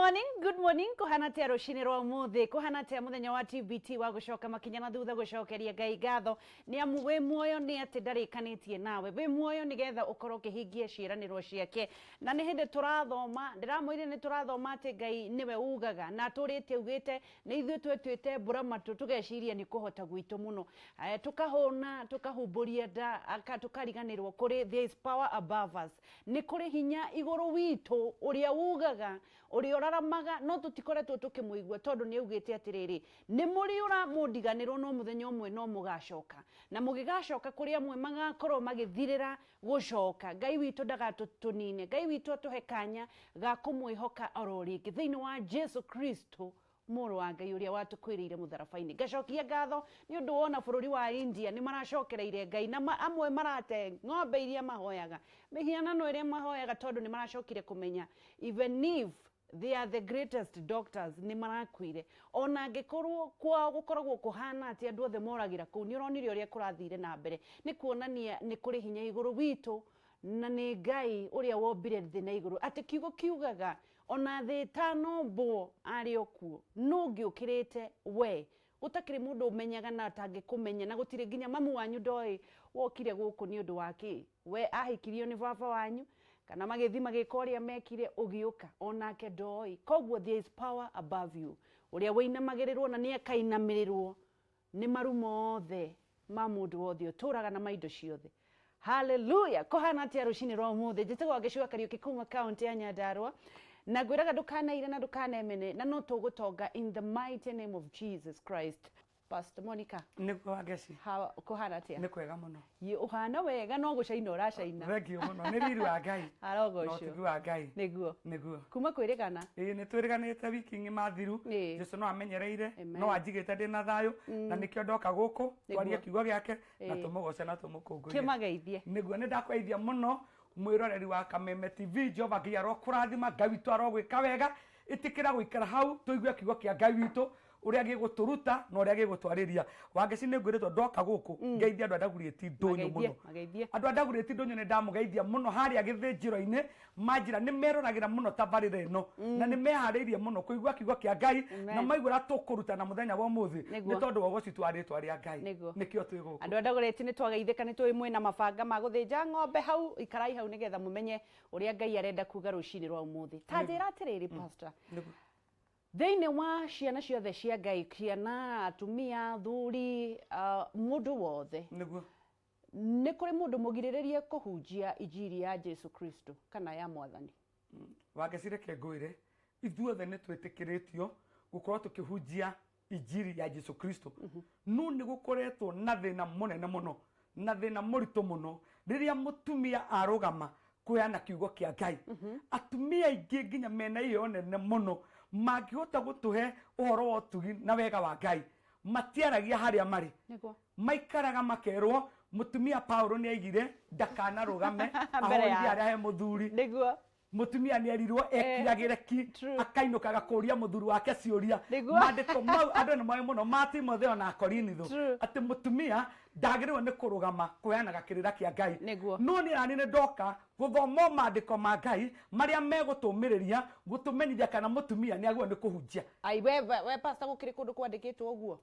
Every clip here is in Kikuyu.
Morning, good morning. Kũhana atĩa rũcinĩ rwa ũmũthĩ? Kũhana atĩa mũthenya wa TBT wa gũcoka makinya na thutha gũcokeria Ngai ngatho nĩ amu wĩ muoyo nĩ atĩ ndarĩkanĩtie nawe. Wĩ muoyo nĩgetha ũkorwo ũkĩhingia ciĩranĩro ciake. Na nĩ hĩndĩ tũrathoma, ndĩramwĩrire nĩ tũrathoma atĩ Ngai nĩwe ugaga na atũrĩte augĩte nĩ ithuĩ twetuĩte mbura matũ tũgeciria nĩ kũhota gwitũ mũno. Eh, tũkahũna, tũkahumbũria nda, tũkariganĩrwo kũrĩ there is power above us. Nĩ kũrĩ hinya igũrũ witũ ũrĩa ugaga, ũrĩa ũraramaga, no tũtikoretwo tũkĩmũigua tondũ nĩ augĩte atĩrĩrĩ, nĩ mũrĩũra mũndiganĩrwo no mũthenya ũmwe no mũgacoka. Na mũgĩgacoka kũrĩ amwe magakorwo magĩthirĩra gũcoka. Ngai witũ ndagatũtũnine. Ngai witũ atũhe kanya ga kũmwĩhoka oro rĩngĩ thĩinĩ wa Jesu Kristo Mũrũ wa Ngai ũrĩa watũkuĩrĩire mũtharaba-inĩ. Ngacokia ngatho nĩ ũndũ wona bũrũri wa India nĩ maracokereire Ngai na amwe marate ng'ombe iria mahoyaga, mĩhianano ĩrĩa mahoyaga tondũ nĩ maracokire kũmenya even if they are the greatest doctors nĩ marakuire. Ona angĩkorwo kwao gũkoragwo kũhana atĩa andũ othe moragĩra kũu, nĩ ũronire ũrĩa kũrathire na mbere. Nĩ kuonania nĩ kũrĩ hinya igũrũ witũ na nĩ Ngai ũrĩa wombire thĩ na igũrũ. Atĩ kiugo kiugaga Ona thĩ ĩtanombwo arĩ o kuo. Nũ ũngĩ ũkĩrĩte we? Gũtakĩrĩ mũndũ ũmenyaga na atangĩkũmenya, na gũtirĩ nginya mamu wanyu ndoĩ wokire gũkũ nĩ ũndũ wa kĩ. We ahikirio nĩ baba wanyu, kana magĩthiĩ magĩka ũrĩa mekire ũgĩũka, o nake ndoĩ. Koguo there is power above you. Ũrĩa ũinamagĩrĩrwo na nĩakainamĩrĩrwo Nĩ maru mothe ma mũndũ wothe ũtũraga na ma indo ciothe. Hallelujah! Kũhana atĩa rũcinĩ rwa ũmũthĩ? Njĩtagwo Wangeci wa Kariũki kuma kaunti ya Nyandarua na ngwĩraga ndũkanaire na ndũkanemene na no tũgũtonga in the mighty name of Jesus Christ. Pastor Monica. Nĩguo Wangeci. Kũhana atĩa? Nĩ kwega mũno. Ye ũhana wega no gũcaina ũracaina. Thengiũ mũno nĩ riri wa Ngai. Arogocwo. Na ũtugi wa Ngai. Nĩguo. Nĩguo. Kuma kwĩrĩgana. Ĩĩ nĩ twĩrĩganĩte wiki ng'ima thiru. Ĩĩ. Jesu no amenyereire, Amen. no anjigĩte ndĩ na thayũ na nĩkĩo ndoka gũkũ twarie kiugo gĩake na Ĩĩ. tũmũgoce na tũmũkũngũiye. Kĩmageithie. Nĩguo nĩ ndakũgeithia mũno mwĩroreri wa Kameme TV. Jehova Ngai arokũrathima, Ngai witũ arogwĩka wega. Ĩtĩkĩra gũikara hau tũigue kiugo kĩa Ngai witũ ũrĩa gĩgũtũruta na ũrĩa gĩgũtwarĩria. Wangeci nĩ ngwĩrĩtwo ndoka gũkũ ngeithie andũ a Ndagurĩti ndũnyũ Mageithie, mũno. mageithie. Andũ a Ndagurĩti ndũnyũ nĩ ndamũgeithia mũno harĩa gĩthĩnjĩro-inĩ manjĩra nĩ meroragĩra mũno tabarĩra ĩno na nĩ meharĩirie mũno kũigua kiugo kĩa Ngai Amen. na maigua ũrĩa tũkũrutana mũthenya wa ũmũthĩ Nĩguo. nĩ tondũ wa ũgoci wa rĩtwa rĩa Ngai Nĩguo. nĩkĩo twĩ gũkũ. Andũ a Dagoretti nĩ twageithĩka nĩ tũĩ mwĩna mabanga ma gũthĩnja ng'ombe hau ikarai hau nĩgetha mũmenye ũrĩa Ngai arenda kuga rũcinĩ rwa ũmũthĩ. Ta njĩra atĩrĩrĩ pastor, Nĩguo. Thĩinĩ wa ciana ciothe cia Ngai, ciana, atumia, athuri, mũndũ wothe, Nĩguo. nĩ kũrĩ mũndũ mũgirĩrĩrie kũhunjia injiri ya Jesu Kristo kana ya Mwathani? Wangeci reke ngwĩre, ithuothe nĩ twĩtĩkĩrĩtio gũkorwo tũkĩhunjia injiri ya Jesu Kristo. No nĩ gũkoretwo na thĩna mũnene mũno na thĩna mũritũ mũno rĩrĩa mũtumia arũgama kũheana kiugo kĩa Ngai. Atumia aingĩ nginya mena iheo nene mũno mangĩhota gũtũhe ũhoro wa ũtugi na wega wa Ngai matiaragia harĩa marĩ. Nĩguo. Maikaraga makerwo mũtumia Paulo nĩ aigire ndakanarũgame Mbere ya- ahoithie harĩa he mũthuri. Nĩguo. Mũtumia nĩ erirwo ekiragĩre ki akainũkaga kũria mũthuri wake ciũria. Nĩguo. Maandĩko mau andũ nĩ moĩ mũno ma Timotheo na Korinitho True. atĩ mũtumia ndagĩrĩirwo nĩ kũrũgama kũheanaga kĩrĩra kĩa Ngai. Nĩguo. No niĩ nani nĩ ndoka gũthoma o maandĩko ma Ngai marĩa megũtũmĩrĩria gũtũmenyithia kana mũtumia nĩ agĩrĩirwo nĩ kũhunjia. Ai we, we, we pastor gũkĩrĩ kũndũ kwandĩkĩtwo ũguo?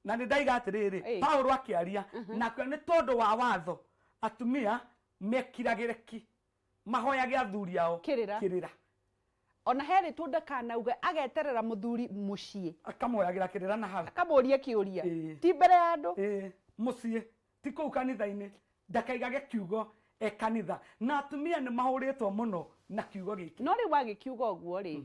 Na nĩ ndaiga atĩrĩrĩ, Ĩĩ. Paulo akĩaria na akiuga nĩ tondũ wa watho atumia mekiragĩre ki mahoyage athuri ao Kĩrĩra. kĩrĩra. Ona herĩtwo ndakanauge ageterera mũthuri mũciĩ. Akamuoyagĩra kĩrĩra na hau. Akamũria kĩũria. Ĩĩ. Ti mbere ya andũ. Ĩĩ, mũciĩ ti kũu kanitha-inĩ ndakaigage kiugo e kanitha. Na atumia nĩ mahũrĩtwo mũno na kiugo gĩkĩ. No rĩu wagĩkiuga ũguo rĩ,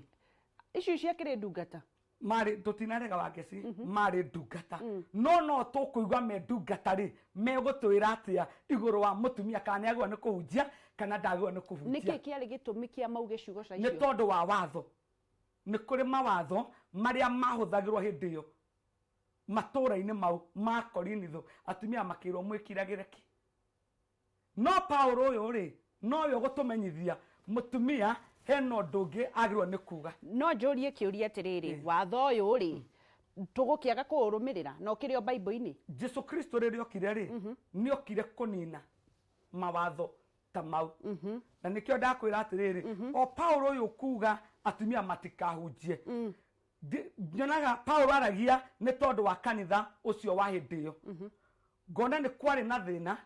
icio ciakĩrĩ ndungata? Marĩ tũtinarega Wangeci, marĩ ndungata. No no tũkũigua me ndungata rĩ, megũtwĩra atĩa igũrũ wa mũtumia kana nĩ agĩrĩirwo nĩ kũhunjia kana ndagĩrĩirwo nĩ kũhunjia. Nĩkĩ kĩarĩ gĩtũmi kĩa mauge ciugo ta Nĩ icio? tondũ wa watho. Nĩ kũrĩ mawatho marĩa mahũthagĩrwo hĩndĩ ĩyo matũũra-inĩ mau ma Korinitho, atumia makĩrwo mwĩkiragĩre ki. No Paulo ũyũ rĩ, nowe ũgũtũmenyithia mũtumia hena ũndũ ũngĩ agĩrĩirwo nĩ kuga. No njũrie kĩũria atĩrĩrĩ, watho ũyũ rĩ, tũgũkĩaga kũũrũmĩrĩra na ũkĩrĩ o Bible-inĩ? Jesu Kristo rĩrĩa okire rĩ, nĩ okire kũnina mawatho ta mau. Na nĩkĩo ndakwĩra atĩrĩrĩ, o Paulo ũyũ kuga Atumia matikahunjie. Nyonaga Paulo aragia nĩ tondũ wa kanitha ũcio wa hĩndĩ ĩyo. Ngona nĩ kwarĩ na thĩna,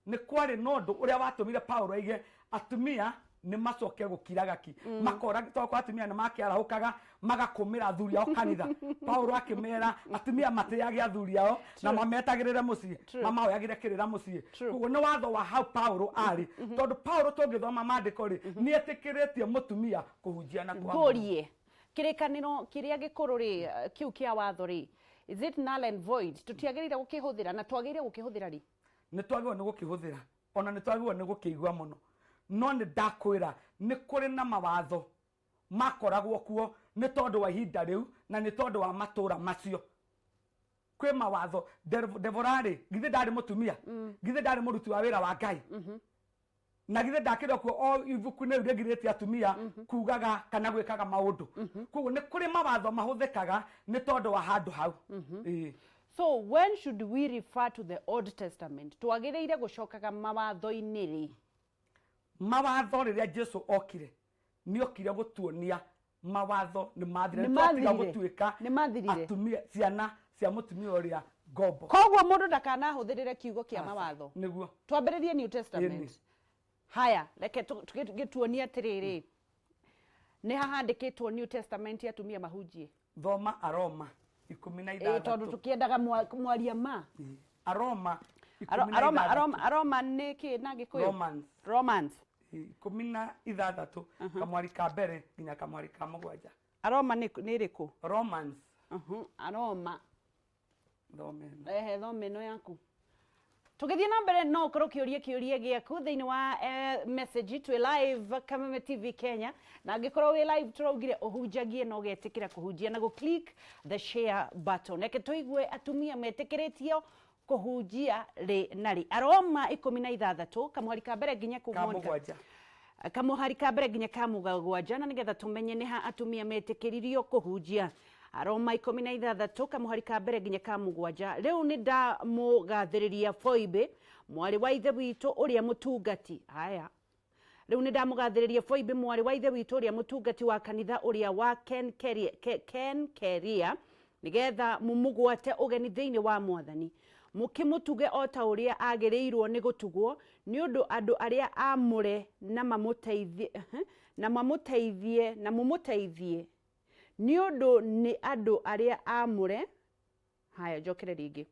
nĩ kwarĩ na ũndũ ũrĩa watũmire Paulo aige atumia nĩ macoke gũkiraga ki, makora tondũ kwa atumia nĩ makĩarahũkaga magakũmĩra athuri ao kanitha. Paulo akĩmera atumia matĩage athuri ao na mametagĩrĩre mũciĩ, mamahoyagĩre kĩrĩra mũciĩ. Koguo nĩ watho wa hau Paulo arĩ, tondũ Paulo tũngĩthoma maandĩko rĩ, nĩ etĩkĩrĩtie mũtumia kũhunjia na kwamũrwo. Ngũrie, kĩrĩkanĩro kĩrĩa gĩkũrũ rĩ, kĩu kĩa watho rĩ, is it null and void? Tũtiagĩrĩire gũkĩhũthĩra, na twagĩrĩire gũkĩhũthĩra rĩ? Nĩ twagĩrĩirwo nĩ gũkĩhũthĩra, ona nĩ twagĩrĩirwo nĩ gũkĩigua mũno, no nĩ ndakwĩra nĩ kũrĩ na mawatho makoragwo kuo nĩ tondũ wa ihinda rĩu na nĩ tondũ wa matũra macio. Kwĩ mawatho. Deborah rĩ, githĩ ndarĩ mũtumia? Githĩ ndarĩ mũruti wa wĩra wa Ngai? Na githĩ ndakĩrĩ kuo o ibuku-inĩ rĩu rĩgirĩtie atumia kugaga kana gwĩkaga maũndũ? Koguo nĩ kũrĩ mawatho mahũthĩkaga nĩ tondũ wa handũ hau. Ĩĩ. So when should we refer to the Old Testament? Twagĩrĩire gũcokaga mawatho-inĩ rĩ? Mawatho, rĩrĩa Jesu okire, nĩ okire gũtuonia mawatho nĩ mathira. Nĩ nĩ twatiga mathirire. Gũtuĩka Nĩ mathirire. atumia, ciana cia mũtumia ũrĩa ngombo. Koguo mũndũ ndakanahũthĩrĩre kiugo kĩa mawatho. Nĩguo. Twambĩrĩrie New Testament. Ĩni. Haya, reke gĩtuonie atĩrĩrĩ, nĩ hahandĩkĩtwo New Testament atumia mahunjie? Thoma Aroma 16. Ĩĩ, tondũ tũkĩendaga mwaria ma. Ĩĩ. Aroma 16. Aroma, Aroma nĩ kĩ na Gĩkũyũ? Romans. Romans. Ĩĩ, 16, kamwari ka mbere nginya kamwari ka mũgwanja. Aroma nĩ ĩrĩkũ? Romans. Aroma. Thome ĩno. Ehe, thome ĩno yaku. Tũgĩthiĩ na mbere, no ũkorwo ũkĩũria kĩũria gĩaku thĩinĩ wa message. Twĩ live Kameme TV Kenya, na angĩkorwo wĩ live, tũraugire ũhunjagie na ũgetĩkĩra kũhunjia na gũ click the share button. Reke tũigue atumia metĩkĩrĩtio kũhunjia rĩ na rĩ. Aroma 16, kamũhari ka mbere nginya ka mũgwanja. Kamũhari ka mbere nginya ka mũgwanja, na nĩgetha tũmenye nĩ ha atumia metĩkĩririo kũhunjia. Aroma 16, kamũhari ka mbere nginya ka mũgwanja. Rĩu nĩ ndamũgathĩrĩria Foibe, mwarĩ wa ithe witũ ũrĩa mũtungati. Haya, rĩu nĩ ndamũgathĩrĩria Foibe, mwarĩ wa ithe witũ ũrĩa mũtungati wa kanitha ũrĩa wa Ken Keria, nĩgetha mũmũgwate ũgeni thĩinĩ wa Mwathani, mũkĩmũtuge o ta ũrĩa agĩrĩirwo nĩ gũtugwo nĩ ũndũ andũ arĩa amũre, na mamũteithie na mũmũteithie nĩ ũndũ nĩ andũ arĩa amũre. Haya, njokere rĩngĩ.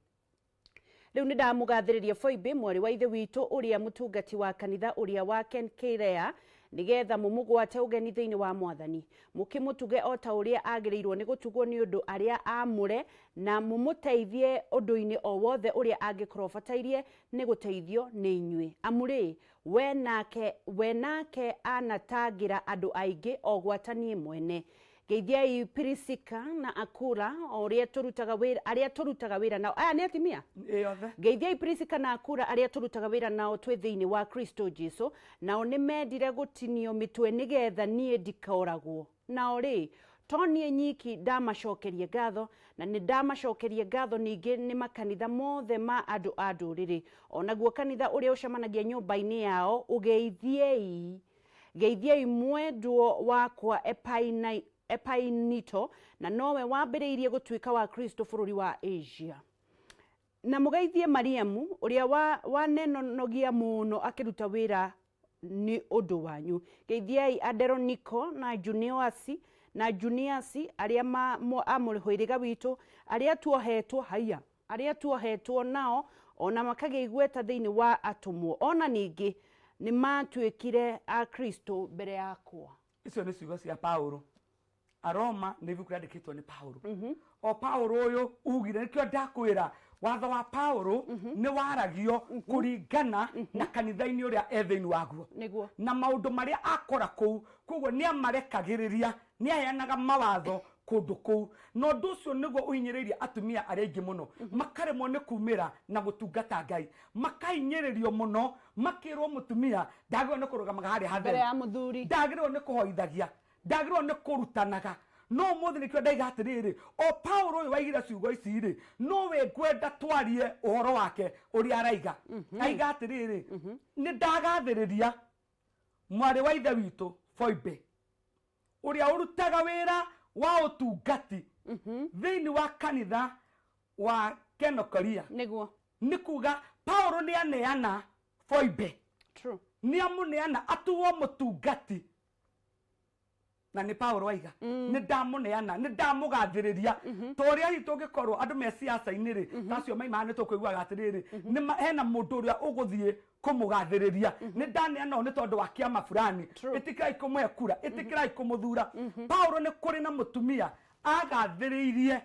Rĩu nĩ ndamũgathĩrĩria Foibe, mwarĩ wa ithe witũ ũrĩa mũtungati wa kanitha ũrĩa wa Kenkirea, nĩgetha mũmũgwate ũgeni thĩinĩ wa Mwathani, mũkĩmũtuge o ta ũrĩa agĩrĩirwo nĩ gũtugwo nĩ ũndũ arĩa amũre, na mũmũteithie ũndũ-inĩ o wothe ũrĩa angĩkorwo abatairie nĩ gũteithio nĩ inyuĩ. Amu rĩ, we nake anatangĩra andũ aingĩ, o gwata niĩ mwene. Geithiai Pirisika na Akura, o ũrĩa tũrutaga wĩra, arĩa tũrutaga wĩra nao. Aya nĩ atumia. Ĩ, othe. Geithiai Pirisika na Akura, arĩa tũrutaga wĩra nao twĩ thĩinĩ wa Kristo Jesu. Nao nĩ mendire gũtinio mĩtwe nĩgetha niĩ ndikoragwo. Nao rĩ, to niĩ nyiki ndamacokerie ngatho, na nĩ ndamacokerie ngatho ningĩ nĩ makanitha mothe ma andũ a ndũrĩrĩ. Onaguo kanitha ũrĩa ũcemanagia nyũmba-inĩ yao ũgeithiei. Geithiai mwendwo wakwa Epainito, na nowe wambĩrĩirie gũtuĩka wa Kristo bũrũri wa Asia. Na mũgeithie Mariamu, ũrĩa wanenonogia mũno akĩruta wĩra nĩ ũndũ wanyu. Geithiai Anderoniko na Juniasi, arĩa a mũhĩrĩga witũ, arĩa tuohetwo haiya, arĩa tuohetwo nao ona makagĩa igweta thĩinĩ wa atũmwo, ona ningĩ nĩ matuĩkire a Kristo mbere yakwa. Icio nĩ ciugo cia Paulo. Aroma nĩ ibuku rĩandĩkĩtwo nĩ Paulo. O Paulo ũyũ ugire, nĩkĩo ndakwĩra watho wa Paulo nĩ waragio kũringana na kanitha-inĩ ũrĩa e thĩinĩ waguo na maũndũ marĩa akora kũu. Koguo nĩ amarekagĩrĩria, nĩ aheanaga mawatho kũndũ kũu, na ũndũ ũcio nĩguo ũhinyĩrĩirie atumia arĩa aingĩ mũno, makaremwo nĩ kumĩra na gũtungata Ngai, makahinyĩrĩrio mũno, makĩrwo mũtumia ndagĩrĩirwo nĩ kũrũgamaga harĩa mbere hatheru ya mũthuri, ndagĩrĩirwo nĩ kũhoithagia, ndagĩrĩirwo nĩ kũrutanaga. No ũmũthĩ nĩkĩo ndaiga atĩrĩrĩ, o Paulo ũyũ waigire ciugo ici rĩ, nowe ngwenda twarie ũhoro wake ũrĩa araiga. Aiga atĩrĩrĩ, nĩ ndagathĩrĩria mwarĩ wa ithe witũ Foibe. Ũrĩa ũrutaga wĩra wa ũtungati thĩinĩ wa kanitha wa Kenokoria. Nĩ kuga Paulo nĩ aneana Foibe. Nĩ amũneana atuo mũtungati, na nĩ Paulo aiga nĩ ndamũneana, nĩ ndamũgathĩrĩria. Ta ũrĩa hihi tũngĩkorwo andũ me siasa-inĩ rĩ, ta acio maimaga, nĩ tũkũiguaga atĩrĩrĩ, hena mũndũ ũrĩa ũgũthiĩ kũmũgathĩrĩria, nĩ ndaneana ũũ nĩ tondũ wa kĩama fulani. Ĩtĩkĩrai kũmũhe kura, ĩtĩkĩrai kũmũthura. Paulo nĩ kũrĩ na mũtumia agathĩrĩirie.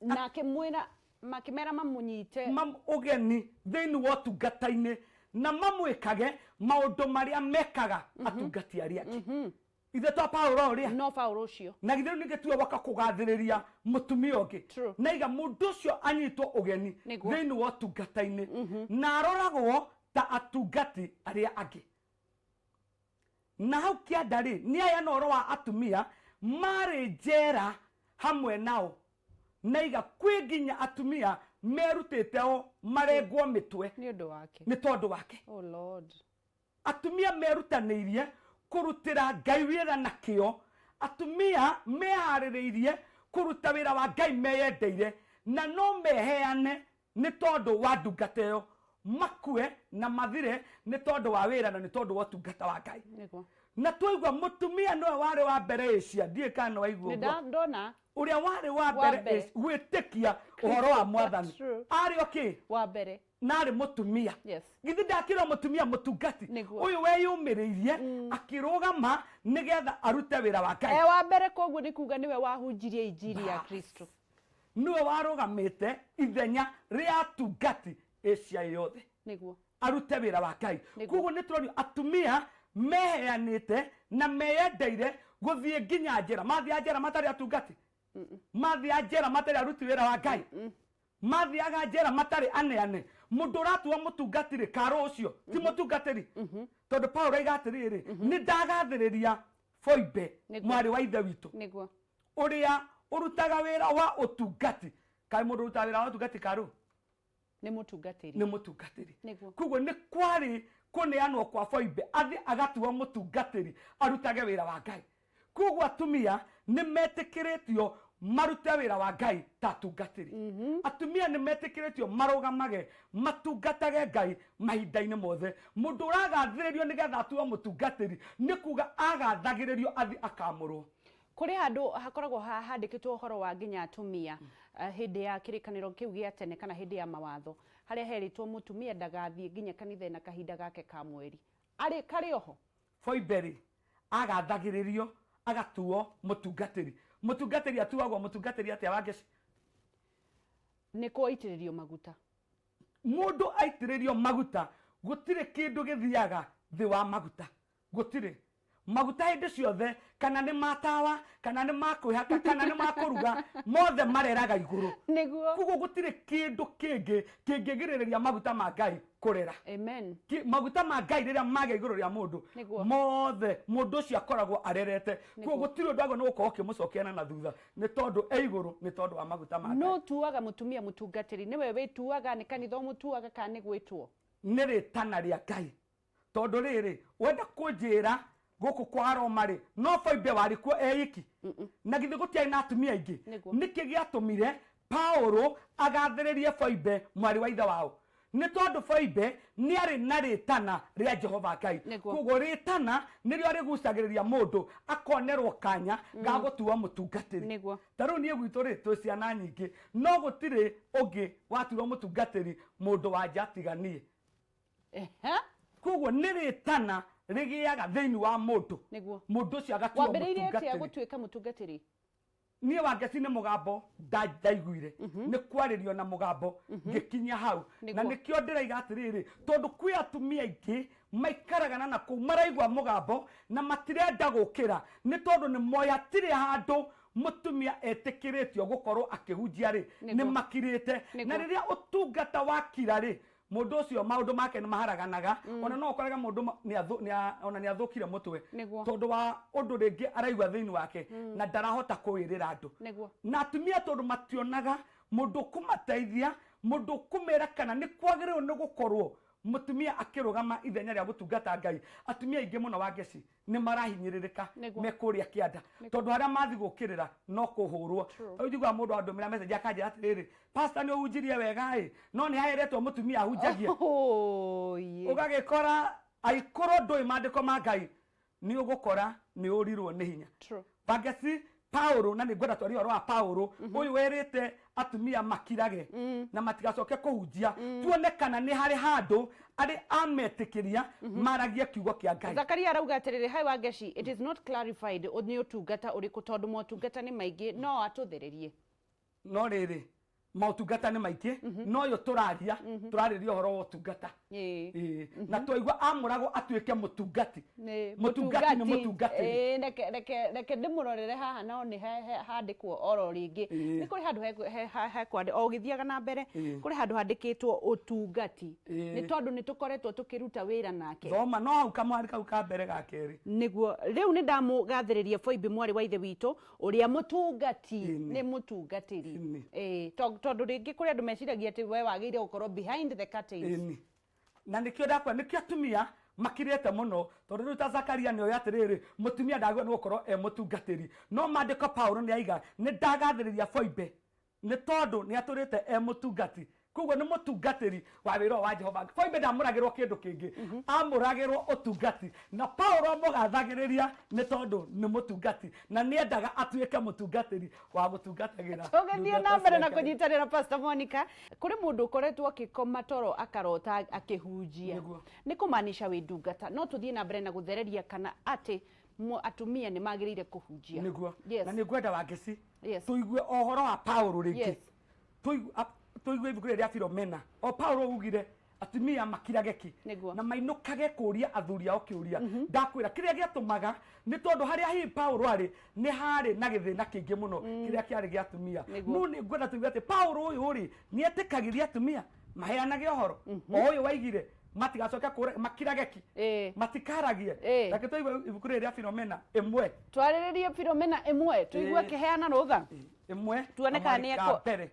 Na akĩmwĩra, makĩmera mamũnyite ũgeni thĩinĩ wa ũtungata-inĩ na mamwĩkage maũndũ marĩa mekaga atungati arĩa angĩ. Ithe to Paulo ũrĩa no Paulo ũcio. Na githĩ rĩu ningĩ tiwe woka kũgathĩrĩria mũtumia ũngĩ? Na iga mũndũ ũcio anyitwo ũgeni thĩinĩ wa ũtungata-inĩ na aroragwo ta atungati arĩa angĩ. Na hau kĩanda rĩ, nĩ aheana ũhoro wa atumia marĩ njera hamwe nao, na iga kwĩ nginya atumia merutĩte o marengwo mĩtwe nĩ ũndũ wake. Nĩ tondũ wake. Oh Lord. Atumia merutanĩirie kũrutĩra Ngai wĩra na kĩo, atumia meharĩrĩirie kũruta wĩra wa Ngai meyendeire, na no meheane nĩ tondũ wa ndungata ĩyo, makue na mathire nĩ tondũ wa wĩra na nĩ tondũ wa ũtungata wa Ngai. Na twaigua mũtumia nĩwe warĩ wa mbere Asia, ndiũĩ kana nĩ waigua Nĩ ũguo. Ndona. Ũrĩa warĩ wa mbere mbere. Asia gwĩtĩkia ũhoro wa Mwathani. Arĩ o kĩ? Wa mbere. Na arĩ mũtumia. Githĩ ndakĩrwo mũtumia mũtungati? Ũyũ weyũmĩrĩirie akĩrũgama nĩgetha arute wĩra wa Ngai. E wa mbere, koguo nĩ kuga nĩwe wahunjirie injiri ya Kristo. Nĩwe warũgamĩte ithenya rĩa atungati Asia yothe arute wĩra wa Ngai. Koguo nĩ tũronio atumia meheanĩte na meyendeire gũthiĩ nginya njera. Mathiaga njera matarĩ atungati? Mathiaga njera matarĩ aruti wĩra wa Ngai? Mathiaga njera matarĩ aneane? Mũndũ ũratua mũtungati rĩ, karũ ũcio ti mũtungatĩri, tondũ Paulo aiga atĩrĩrĩ, nĩ ndagathĩrĩria Foibe, mwarĩ wa ithe witũ, ũrĩa ũrutaga wĩra wa ũtungati. Kaĩ mũndũ ũrutaga wĩra wa ũtungati, karũ? Nĩ mũtungatĩri. Nĩ mũtungatĩri. Koguo nĩ kwarĩ kũneanwo kwa Foibe athi agatuo mũtungatĩri arutage wĩra wa Ngai. Koguo atumia nĩ metĩkĩrĩtio marute wĩra wa Ngai ta atungatĩri. Atumia nĩ metĩkĩrĩtio marũgamage matungatage Ngai mahinda-inĩ mothe. Mũndũ ũragathĩrĩrio nĩgetha atuo mũtungatĩri nĩ kuga agathagĩrĩrio athi akamũrwo. Kũrĩ handũ hakoragwo handĩkĩtwo ũhoro wa nginya atumia hĩndĩ ya kĩrĩkanĩro kĩu gĩa tene kana hĩndĩ ya mawatho, harĩa herĩtwo mũtumia ndagathiĩ nginya kanitha ena kahinda gake ka mweri. Arĩ karĩ oho? Foibe-rĩ, agathagĩrĩrio agatuo mũtungatĩri. Mũtungatĩri atuagwo mũtungatĩri atĩa, Wangeci? Nĩ kũitĩrĩrio maguta. Mũndũ aitĩrĩrio maguta, gũtirĩ kĩndũ gĩthiaga thĩ wa maguta. Gũtirĩ. Maguta hĩndĩ ciothe, kana nĩ ma tawa, kana nĩ ma kwĩhaka, kana nĩ ma kũruga, mothe mareraga igũrũ. Koguo gũtirĩ kĩndũ kĩngĩ kĩngĩgirĩrĩria maguta ma Ngai kũrera. Amen. Maguta ma Ngai rĩrĩa magĩa igũrũ rĩa mũndũ, mothe mũndũ ũcio akoragwo arerete. Koguo gũtirĩ ũndũ agwo nĩ gũkorwo ũkĩmũcokia na thutha, nĩ tondũ e igũrũ nĩ tondũ wa maguta ma Ngai. Nũ tuaga mũtumia mũtungatĩri? Nĩwe wĩtuaga, nĩ kanitha ũmũtuaga, kana nĩ gwĩtwo? Nĩ rĩtana rĩa Ngai. Tondũ rĩrĩ, wenda kũnjĩra gũkũ kwa Roma rĩ, no Foibe warĩ kuo eiki? Na githĩ gũtiarĩ na atumia aingĩ? Nĩkĩ gĩatũmire Paulo agathĩrĩrie Foibe mwarĩ wa ithe wao? Nĩ tondũ Foibe nĩ arĩ na rĩtana rĩa Jehova Ngai. Koguo rĩtana nĩrĩo rĩgucagĩrĩria mũndũ akonerwo kanya ga gũtuo mũtungatĩri. Ta rĩu niĩ gwitũ rĩ, twĩ ciana nyingĩ, no gũtirĩ ũngĩ watuirwo mũtungatĩri mũndũ wa nja tiga niĩ. Koguo nĩ rĩtana rĩgĩaga thĩinĩ wa mũndũ. Mũndũ ũcio agatuo Wambĩrĩirie atĩa mũtungatĩri. Gũtuĩka mũtungatĩri? Niĩ Wangeci nĩ mũgambo ndaiguire, nĩ kwarĩrio na mũgambo ngĩkinya hau. Na nĩkĩo ndĩraiga atĩrĩrĩ, tondũ kwĩ atumia aingĩ maikaraga na nakũu maraigua mũgambo na matirenda gũkĩra, nĩ tondũ nĩ moĩ hatirĩ handũ mũtumia etĩkĩrĩtio gũkorwo akĩhunjia rĩ, nĩ makirĩte. Na rĩrĩa ũtungata wakira rĩ, mũndũ ũcio maũndũ make nĩ maharaganaga. Ona no ũkorage mũndũ ona nĩ athũkire mũtwe tondũ wa ũndũ rĩngĩ araigua thĩinĩ wake na ndarahota kũwĩrĩra andũ. Na atumia tondũ mationaga mũndũ ũkũmateithia, mũndũ ũkũmera kana nĩ kwagĩrĩirwo nĩ gũkorwo Mũtumia akĩrũgama ithenya rĩa gũtungata Ngai, atumia aingĩ mũno wa Ngeci nĩ marahinyĩrĩrĩka me kũrĩa kĩanda, tondũ harĩa mathiĩ gũkĩrĩra no kũhũrwo. Rĩu njiguaga mũndũ andũmĩra message akanjĩra atĩrĩrĩ, "Pastor, nĩ ũhunjirie wega ĩ, no nĩ haheretwo mũtumia ahunjagie." Ũgagĩkora angĩkorwo ndũĩ maandĩko ma Ngai, nĩ ũgũkora nĩ ũrirwo nĩ hinya. Wangeci, Paulo, na nĩ ngwenda twarie ũhoro wa Paulo ũyũ werĩte atumia makirage na matigacoke kũhunjia, tuone kana nĩ harĩ handũ arĩ ametĩkĩria maragie kiugo kĩa Ngai. Zakaria arauga atĩrĩrĩ, "Hi Wangeci, it is not clarified nĩ ũtungata ũrĩkũ, tondũ motungata nĩ maingĩ, no atũthererie." No rĩrĩ, motungata nĩ maingĩ, no ũyũ tũraria, tũrarĩria ũhoro wa ũtungata. Ĩĩ. Na twaigua amũragwo atuĩke mũtungati. Mũtungati nĩ mũtungatĩri. Ĩĩ, reke ndĩmũrorere haha, no nĩ handĩkwo oro rĩngĩ. Nĩ kũrĩ handũ hekwandĩ o ũgĩthiaga na mbere, kũrĩ handũ handĩkĩtwo ũtungati, nĩ tondũ nĩ tũkoretwo tũkĩruta wĩra nake. Thoma no hau kamwari kau ka mbere ga kerĩ. Nĩguo rĩu nĩ ndamũgathĩrĩria Foibi mwarĩ wa ithe witũ ũrĩa mũtungati. Nĩ mũtungatĩri. Ĩĩ, tondũ rĩngĩ kũrĩ andũ meciragia atĩ we wagĩrĩire gũkorwo behind the curtains. Ĩni. Na nĩkĩo ndakwa, nĩkĩo atumia makirĩte mũno, tondũ rĩu ta Zakaria nĩoĩ atĩrĩrĩ, mũtumia ndagĩrĩirwo nĩ gũkorwo e mũtungatĩri. No maandĩko Paulo nĩ aiga, "Nĩ ndagathĩrĩria Foibe nĩ tondũ nĩ atũrĩte e mũtungati." Koguo nĩ mũtungatĩri wa wĩra ũyũ wa Jehova. Foibe ndamũragĩrwo kĩndũ kĩngĩ, amũragĩrwo ũtungati, na Paulo amũgathagĩrĩria nĩ tondũ nĩ mũtungati na nĩ endaga atuĩke mũtungatĩri wa gũtungatagĩra Tũgĩthiĩ ndungata na mbere cia na Ngai. kũnyitanĩra, Pastor Monica, kũrĩ mũndũ ũkoretwo akĩkoma toro akarota akĩhunjia. Nĩ kũmaanisha wĩ ndungata. No tũthiĩ na mbere na gũthereria kana atĩ atumia nĩ magĩrĩire kũhunjia. Nĩguo. Na nĩ ngwenda, Wangeci, tũigue o ũhoro wa Paulo rĩngĩ. Tũigue ibuku rĩrĩ rĩa Filomena, o Paulo ugire atumia makirage ki na mainũkage kũria athuri ao kĩũria. Ndakwĩra kĩrĩa gĩatũmaga nĩ tondũ harĩa hihi Paulo arĩ nĩ harĩ na gĩthĩna kĩingĩ mũno kĩrĩa kĩarĩ gĩa atumia. No nĩ ngwenda tũigue atĩ Paulo ũyũ rĩ, nĩ etĩkagĩria atumia maheanage ũhoro o ũyũ waigire matigacoke kũra makirage ki, matikaragie. Reke tũigue ibuku rĩrĩ rĩa Filomena 1. Twarĩrĩrie Filomena 1, tũigue akĩheana rũtha. 1. Tuone kana kamwari nĩ ka mbere.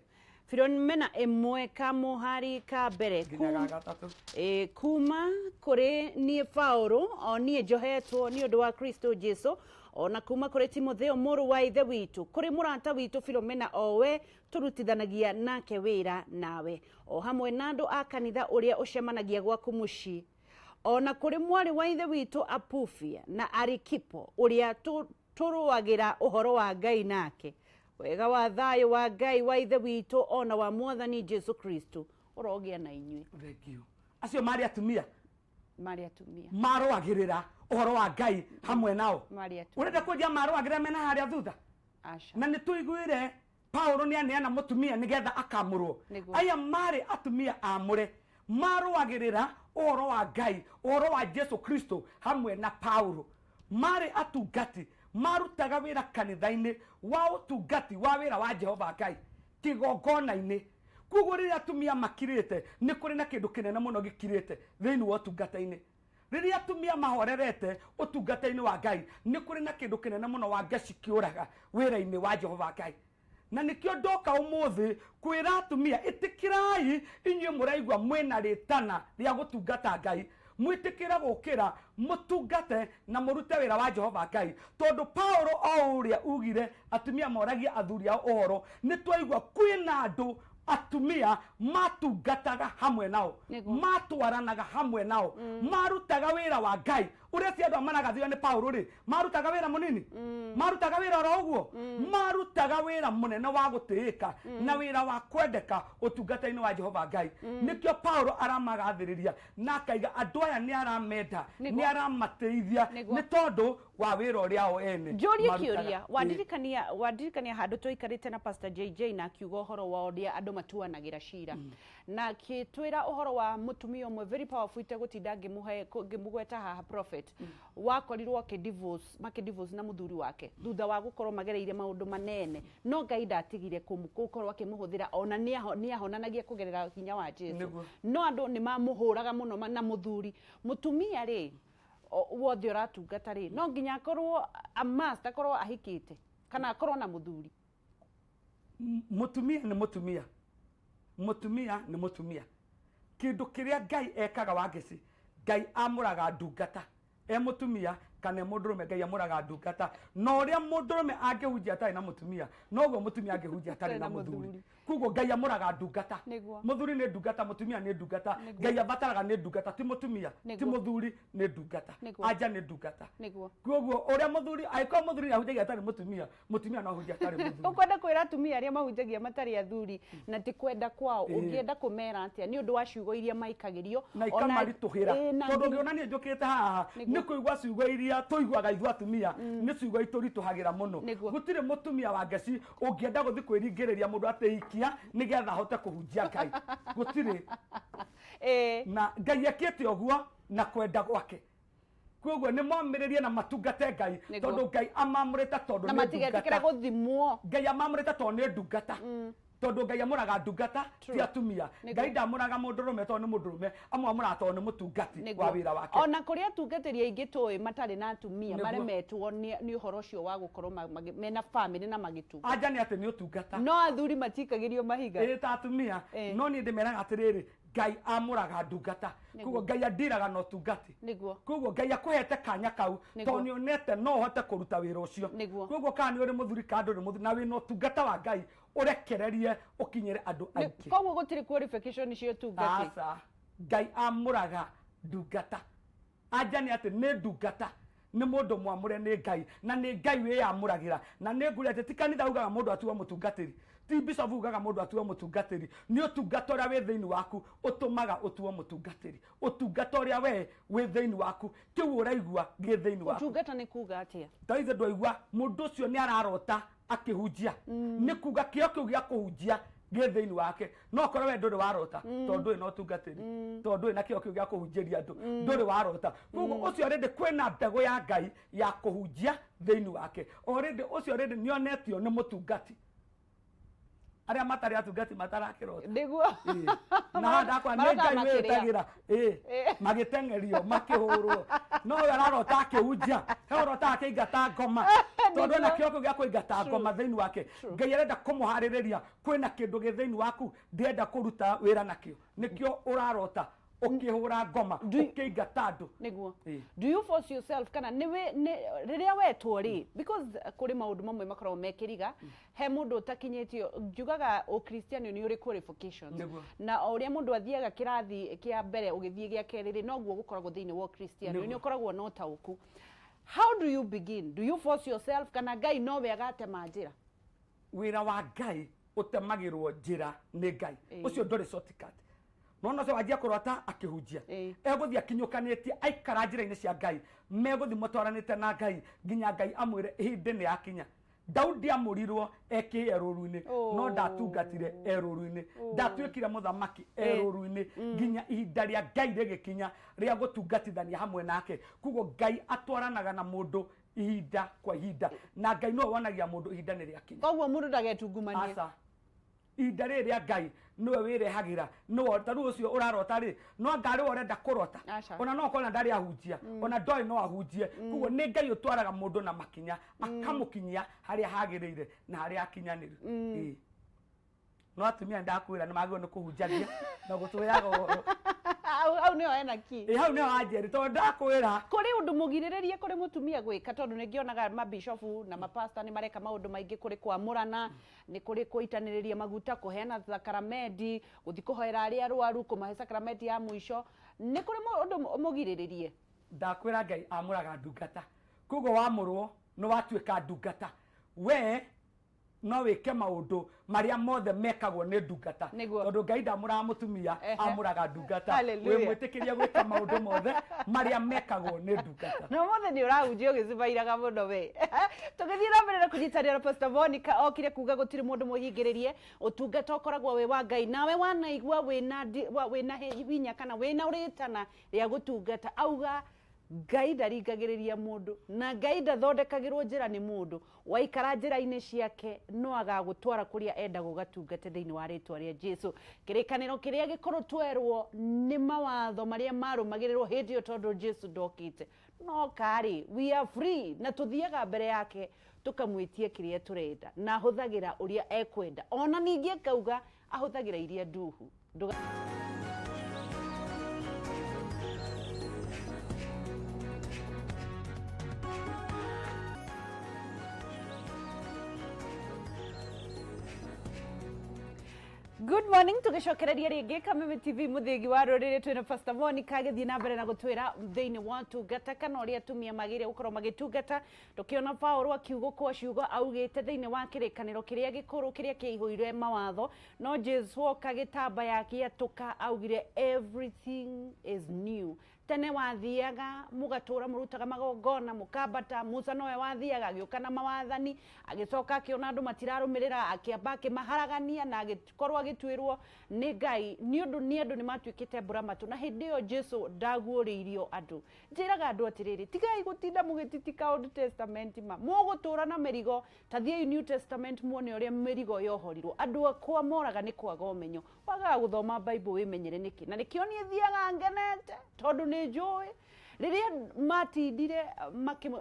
Filomena 1 kamũhari ka mbere nginya ga gatatũ. Ĩ, kuma kũrĩ niĩ Paũlũ, o niĩ njohetwo nĩ ũndũ wa Kristũ Jesũ, o na kuma kũrĩ Timotheo mũrũ wa Ithe witũ, kũrĩ mũrata witũ Filomena, o we tũrutithanagia nake wĩra nawe, o hamwe na andũ a kanitha ũrĩa ũcemanagia gwaku mũciĩ, o na kũrĩ mwarĩ wa Ithe witũ Apufia na Arikipo, ũrĩa tũrũagĩra ũhoro wa Ngai nake. Wega wa thayũ wa Ngai wa Ithe witũ o na wa Mwathani Jesu Kristo ũrogĩa na inyuĩ. Thank you. Acio marĩ atumia. Marĩ atumia. Marũagĩrĩra ũhoro wa Ngai hamwe nao. Marĩ atumia. Ũrenda kũnjia marũagĩrĩra mena harĩa thutha? Aca. Na nĩ tũiguire Paulo nĩ aneana mũtumia nĩgetha akamũrwo. Aya marĩ atumia amũre marũagĩrĩra ũhoro wa Ngai, ũhoro wa Jesu Kristo hamwe na Paulo. Marĩ atungati marutaga wĩra kanitha-inĩ wa ũtungati wa wĩra wa Jehova Ngai kĩgongona-inĩ. Koguo rĩrĩa atumia makirĩte, nĩ kũrĩ na kĩndũ kĩnene mũno gĩkirĩte thĩinĩ wa ũtungata-inĩ. Rĩrĩa atumia mahorerete ũtungata-inĩ wa Ngai, nĩ kũrĩ na kĩndũ kĩnene mũno wa ngeci kĩũraga wĩra-inĩ wa Jehova Ngai. Na nĩkĩo ndoka ũmũthĩ kwĩra atumia, ĩtĩkĩrai inyuĩ mũraigua mwĩna rĩtana rĩa gũtungata Ngai, mwĩtĩkĩre gũkĩra mũtungate na mũrute wĩra wa Jehova Ngai. Tondũ Paulo o ũrĩa ugire atumia moragie athuri ao ũhoro, nĩ twaigua kwĩna andũ atumia matungataga hamwe nao, matwaranaga hamwe nao, marutaga wĩra wa Ngai ũrĩa ti andũ a maragathio nĩ Paulo rĩ, marutaga wĩra mũnini, marutaga wĩra oro ũguo, marutaga wĩra mũnene wa gũtĩĩka na wĩra wa kwendeka ũtungata-inĩ wa Jehova Ngai. Nĩkĩo Paulo aramagathĩrĩria na akaiga andũ aya nĩ aramenda, nĩ aramatĩithia nĩ tondũ wa wĩra ũrĩa o ene Njũrie kĩũria. Wandirikania handũ tũikarĩte na Pastor JJ na akiuga ũhoro wa ũrĩa andũ matuanagĩra cira, na akĩtwĩra ũhoro wa mũtumia ũmwe very powerful, itegũtinda ngĩmũgweta haha, prophet wakorirwo akĩdivorce, makĩdivorce na mũthuri wake thutha wa gũkorwo magereire maũndũ manene, no Ngai ndatigire gũkorwo akĩmũhũthĩra, ona nĩ ahonanagia kũgerera hinya wa Jesu. No andũ nĩ mamũhũraga mũno na mũthuri. Mũtumia rĩ, wothe ũratungata rĩ, no nginya akorwo a must akorwo ahikĩte kana akorwo na mũthuri? Mũtumia nĩ mũtumia, mũtumia nĩ mũtumia. Kĩndũ kĩrĩa Ngai ekaga, Wangeci, Ngai amũraga ndungata, e mũtumia kana e mũndũrũme. Ngai amũraga ndungata, na ũrĩa mũndũrũme angĩhunjia atarĩ na mũtumia, noguo mũtumia angĩhunjia atarĩ na mũthuri. Koguo Ngai amũraga ndungata. Mũthuri nĩ ndungata, mũtumia nĩ ndungata. Ngai abataraga nĩ ndungata, ti mũtumia, ti mũthuri, nĩ ndungata. Anja nĩ ndungata. Koguo ũrĩa mũthuri angĩkorwo mũthuri nĩ ahunjagia atarĩ mũtumia, mũtumia no ahunjie atarĩ mũthuri. Ũkwenda kwĩra atumia arĩa mahunjagia matarĩ athuri na ti kwenda kwao, ũngĩenda kũmera atĩa nĩ ũndũ wa ciugo iria maikagĩrio na ikamaritũhĩra? Tondũ ũngĩona niĩ njũkĩte haha nĩ kũigua ciugo iria tũiguaga ithuĩ atumia, nĩ ciugo itũritũhagĩra mũno. Gũtirĩ mũtumia wa ngeci ũngĩenda gũthiĩ kwĩringĩrĩria mũndũ atĩ ikia nĩgetha ahote kũhunjia Ngai, gũtirĩ. Na Ngai ekĩte ũguo na kwenda gwake. Koguo nĩ momĩrĩrie na matungate Ngai, tondũ Ngai amamũrĩte tondũ na nĩ matigetĩkĩre ndungata. Gũthimwo. Ngai amamũrĩte tondũ nĩ ndungata, tondũ Ngai amũraga ndungata, ti atumia. Ngai ndamũraga mũndũrũme tondũ nĩ mũndũrũme, amwamũraga tondũ nĩ mũtungati wa wĩra wake. Ona kũrĩ atungatĩri aingĩ tũĩ matarĩ na atumia, maremetwo nĩ ũhoro ũcio wa gũkorwo mena bamĩrĩ na magĩtungata. Anja nĩ atĩ nĩ ũtungata. No athuri matikagĩrio mahiga. Ĩĩ, ta atumia. No niĩ ndĩmeraga atĩrĩrĩ, Ngai amũraga ndungata. Koguo Ngai andiraga na ũtungati. Koguo Ngai akũhete kanya kau tondũ nĩ onete no ũhote kũruta wĩra ũcio. Koguo kana nĩ ũrĩ mũthuri kana ndũrĩ mũthuri na wĩna ũtungata wa Ngai, ũrekererie ũkinyĩre andũ aingĩ. Koguo gũtirĩ qualification cia ũtungati? Aca, Ngai amũraga ndungata. Anja nĩ atĩ nĩ ndungata, nĩ mũndũ mwamũre nĩ Ngai, na nĩ Ngai wĩyamũragĩra. Na nĩ ngũria atĩ ti kanitha ugaga mũndũ atuo mũtungatĩri, ti bishop ugaga mũndũ atuo mũtungatĩri. Nĩ ũtungata ũrĩa wĩ thĩinĩ waku ũtũmaga ũtuo mũtungatĩri. Ũtungata ũrĩa we wĩ thĩinĩ waku, kĩu ũraigua gĩ thĩinĩ waku. Ũtungata nĩ kuga atĩa? Ta ithe ndwaigua mũndũ ũcio nĩ ararota akĩhunjia, nĩ kuga kĩo kĩu gĩa kũhunjia gĩ thĩinĩ wake. No korwo we ndũrĩ warota, tondũ ndũrĩ na ũtungatĩri, tondũ ndũrĩ na kĩo kĩu gĩa kũhunjĩria andũ, ndũrĩ warota. Koguo ũcio already kwĩna mbegũ ya Ngai ya kũhunjia thĩinĩ wake already. Ũcio already nĩonetio nĩ mũtungati. Arĩa matarĩ atungati matarakĩrota. Ĩĩ. Na haha ndakwa nĩ Marotaga Ngai makĩrĩa. wĩtagĩra. Ĩĩ. Magĩteng'erio, makĩhũrwo, no we ararota akĩhunjia, he ũrota akĩingata ngoma, tondũ ena kĩo kĩu gĩa kũingata ngoma thĩinĩ wake. Ngai arenda kũmũharĩrĩria. Kwĩna kĩndũ gĩ thĩinĩ waku ndĩrenda kũruta wĩra nakĩo, nĩkĩo ũrarota ũkĩhũra ngoma, ũkĩingata andũ. Do you force yourself kana nĩ nĩ rĩrĩa wetwo rĩ? Because kũrĩ maũndũ mamwe makoragwo me kĩriga he mũndũ ũtakinyĩtio. Njugaga ũkristiano nĩ ũrĩ qualifications, na o ũrĩa mũndũ athiaga kĩrathi kĩa mbere ũgĩthiĩ gĩa kerĩ rĩ, noguo gũkoragwo thĩinĩ wa ũkristiano, nĩ ũkoragwo na ũtaũku. How do you begin? Do you force yourself kana Ngai nowe agatema njĩra? Wĩra wa Ngai ũtemagĩrwo njĩra nĩ Ngai. Ũcio ndũrĩ shortcut. Nona ũcio wanjia kũrota akĩhunjia, egũthiĩ akinyũkanĩtie aikara njĩra-inĩ cia Ngai, megũthiĩ matwaranĩte na Ngai nginya Ngai amwĩre ihinda nĩ yakinya. Daudi amũrirwo ekĩe rũru-inĩ, no ndatungatire e rũru-inĩ, ndatuĩkire mũthamaki e rũru-inĩ nginya ihinda rĩa Ngai rĩgĩkinya rĩa gũtungatithania hamwe nake. Koguo Ngai atwaranaga na mũndũ ihinda kwa ihinda, na Ngai nĩwe wonagia mũndũ ihinda nĩ rĩakinya. Koguo mũndũ ndagetungumanie? Aca, ihinda rĩrĩ rĩa Ngai nĩwe wĩrehagĩra, nĩwe. Ta rĩu ũcio ũrarota rĩ, no anga arĩ we ũrenda kũrota? Aca. Ona no ũkorwo na ndarĩ ahunjia, ona ndoĩ no ahunjie. Koguo nĩ Ngai ũtwaraga mũndũ na makinya, akamũkinyia harĩa hagĩrĩire na harĩa akinyanĩru. Ĩĩ. No atumia ndakwĩra nĩ magĩrĩirwo nĩ kũhunjagia na gũtwĩraga ũhoro. Hau hau nĩho hena key. Ĩ, hau nĩho wanjeri, tondũ ndakwĩra Kũrĩ ũndũ mũgirĩrĩrie kũrĩ mũtumia gwĩka? Tondũ nĩ ngĩonaga mabishofu na mapasta nĩ mareka maũndũ maingĩ, kũrĩ kwamũrana, nĩ kũrĩ kũitanĩrĩria maguta, kũheana sakaramenti, gũthiĩ kũhoera arĩa arwaru, kũmahe sakaramenti ya mũico. Nĩ kũrĩ ũndũ mũgirĩrĩrie? Ndakwĩra Ngai amũraga ndungata. Koguo wamũrwo nĩ watuĩka ndungata, we no wĩke maũndũ marĩa mothe mekagwo nĩ ndungata. Tondũ Ngai ndamũraga mũtumia, amũraga ndungata. Hallelujah. Wĩ mwĩtĩkĩrie gwĩka maũndũ mothe marĩa mekagwo nĩ ndungata. Na ũmũthĩ nĩ ũrahunjia ũgĩcibairaga mũno we. Tũgĩthiĩ na mbere na kũnyitanĩra na Pastor Monica, okire kuga gũtirĩ mũndũ mũhingĩrĩrie, ũtungata ũkoragwo wĩ wa Ngai. Nawe wanaigua wĩna wĩna hinya kana wĩna rĩtana rĩa gũtungata, auga Ngai ndaringagĩrĩria mũndũ na Ngai ndathondekagĩrwo njĩra nĩ mũndũ. Waikara njĩra-inĩ ciake no agagũtwara kũrĩa endaga ũgatungate thĩinĩ wa rĩtwa rĩa Jesu. Kĩrĩkanĩro kĩrĩa gĩkũrũ twerwo nĩ mawatho marĩa marũmagĩrĩrwo hĩndĩ ĩyo tondũ Jesu ndokĩte. No karĩ, we are free na tũthiaga mbere yake tũkamwĩtia kĩrĩa tũrenda na ahũthagĩra ũrĩa ekwenda. Ona ningĩ akauga ahũthagĩra iria nduhu. Ndũga Good morning, tugicokereria ringi Kameme TV muthigi wa ruriri, twina Pastor Monica agithie na mbere na gutwira thiini wa tungata kana uria atumia magire gukorwo magitungata. Tukiona Paulo akiugũkwo ciugo augite thiini wa kirikaniro kiria gikuru kiria kiaihũire mawatho, no Jesu oka gĩtambaya gĩatũka augire everything is new. Tene wathiaga mũgatũra mũrutaga magongona mũkambata, Musa nowe wathiaga agĩũka na mawathani, agĩcoka akĩona andũ matirarũmĩrĩra, akĩamba akĩmaharagania na agĩkorwo agĩtuĩrwo nĩ Ngai nĩ ũndũ nĩ andũ nĩ matuĩkĩte mbũramatũ, na hĩndĩ ĩyo Jesu ndaguũrĩirio andũ. Njĩraga andũ atĩrĩrĩ, tigai gũtinda mũgĩtitika Old Testament, ma mũgũtũra na mĩrigo. Ta thiĩi New Testament muone ũrĩa mĩrigo yohorirwo. Andũ akwa moraga nĩ kwaga ũmenyo. Wagaga gũthoma Bible wĩmenyere nĩkĩ? Na nĩkĩo niĩ thiaga ngenete, tondũ nĩ njũĩ rĩrĩa matindire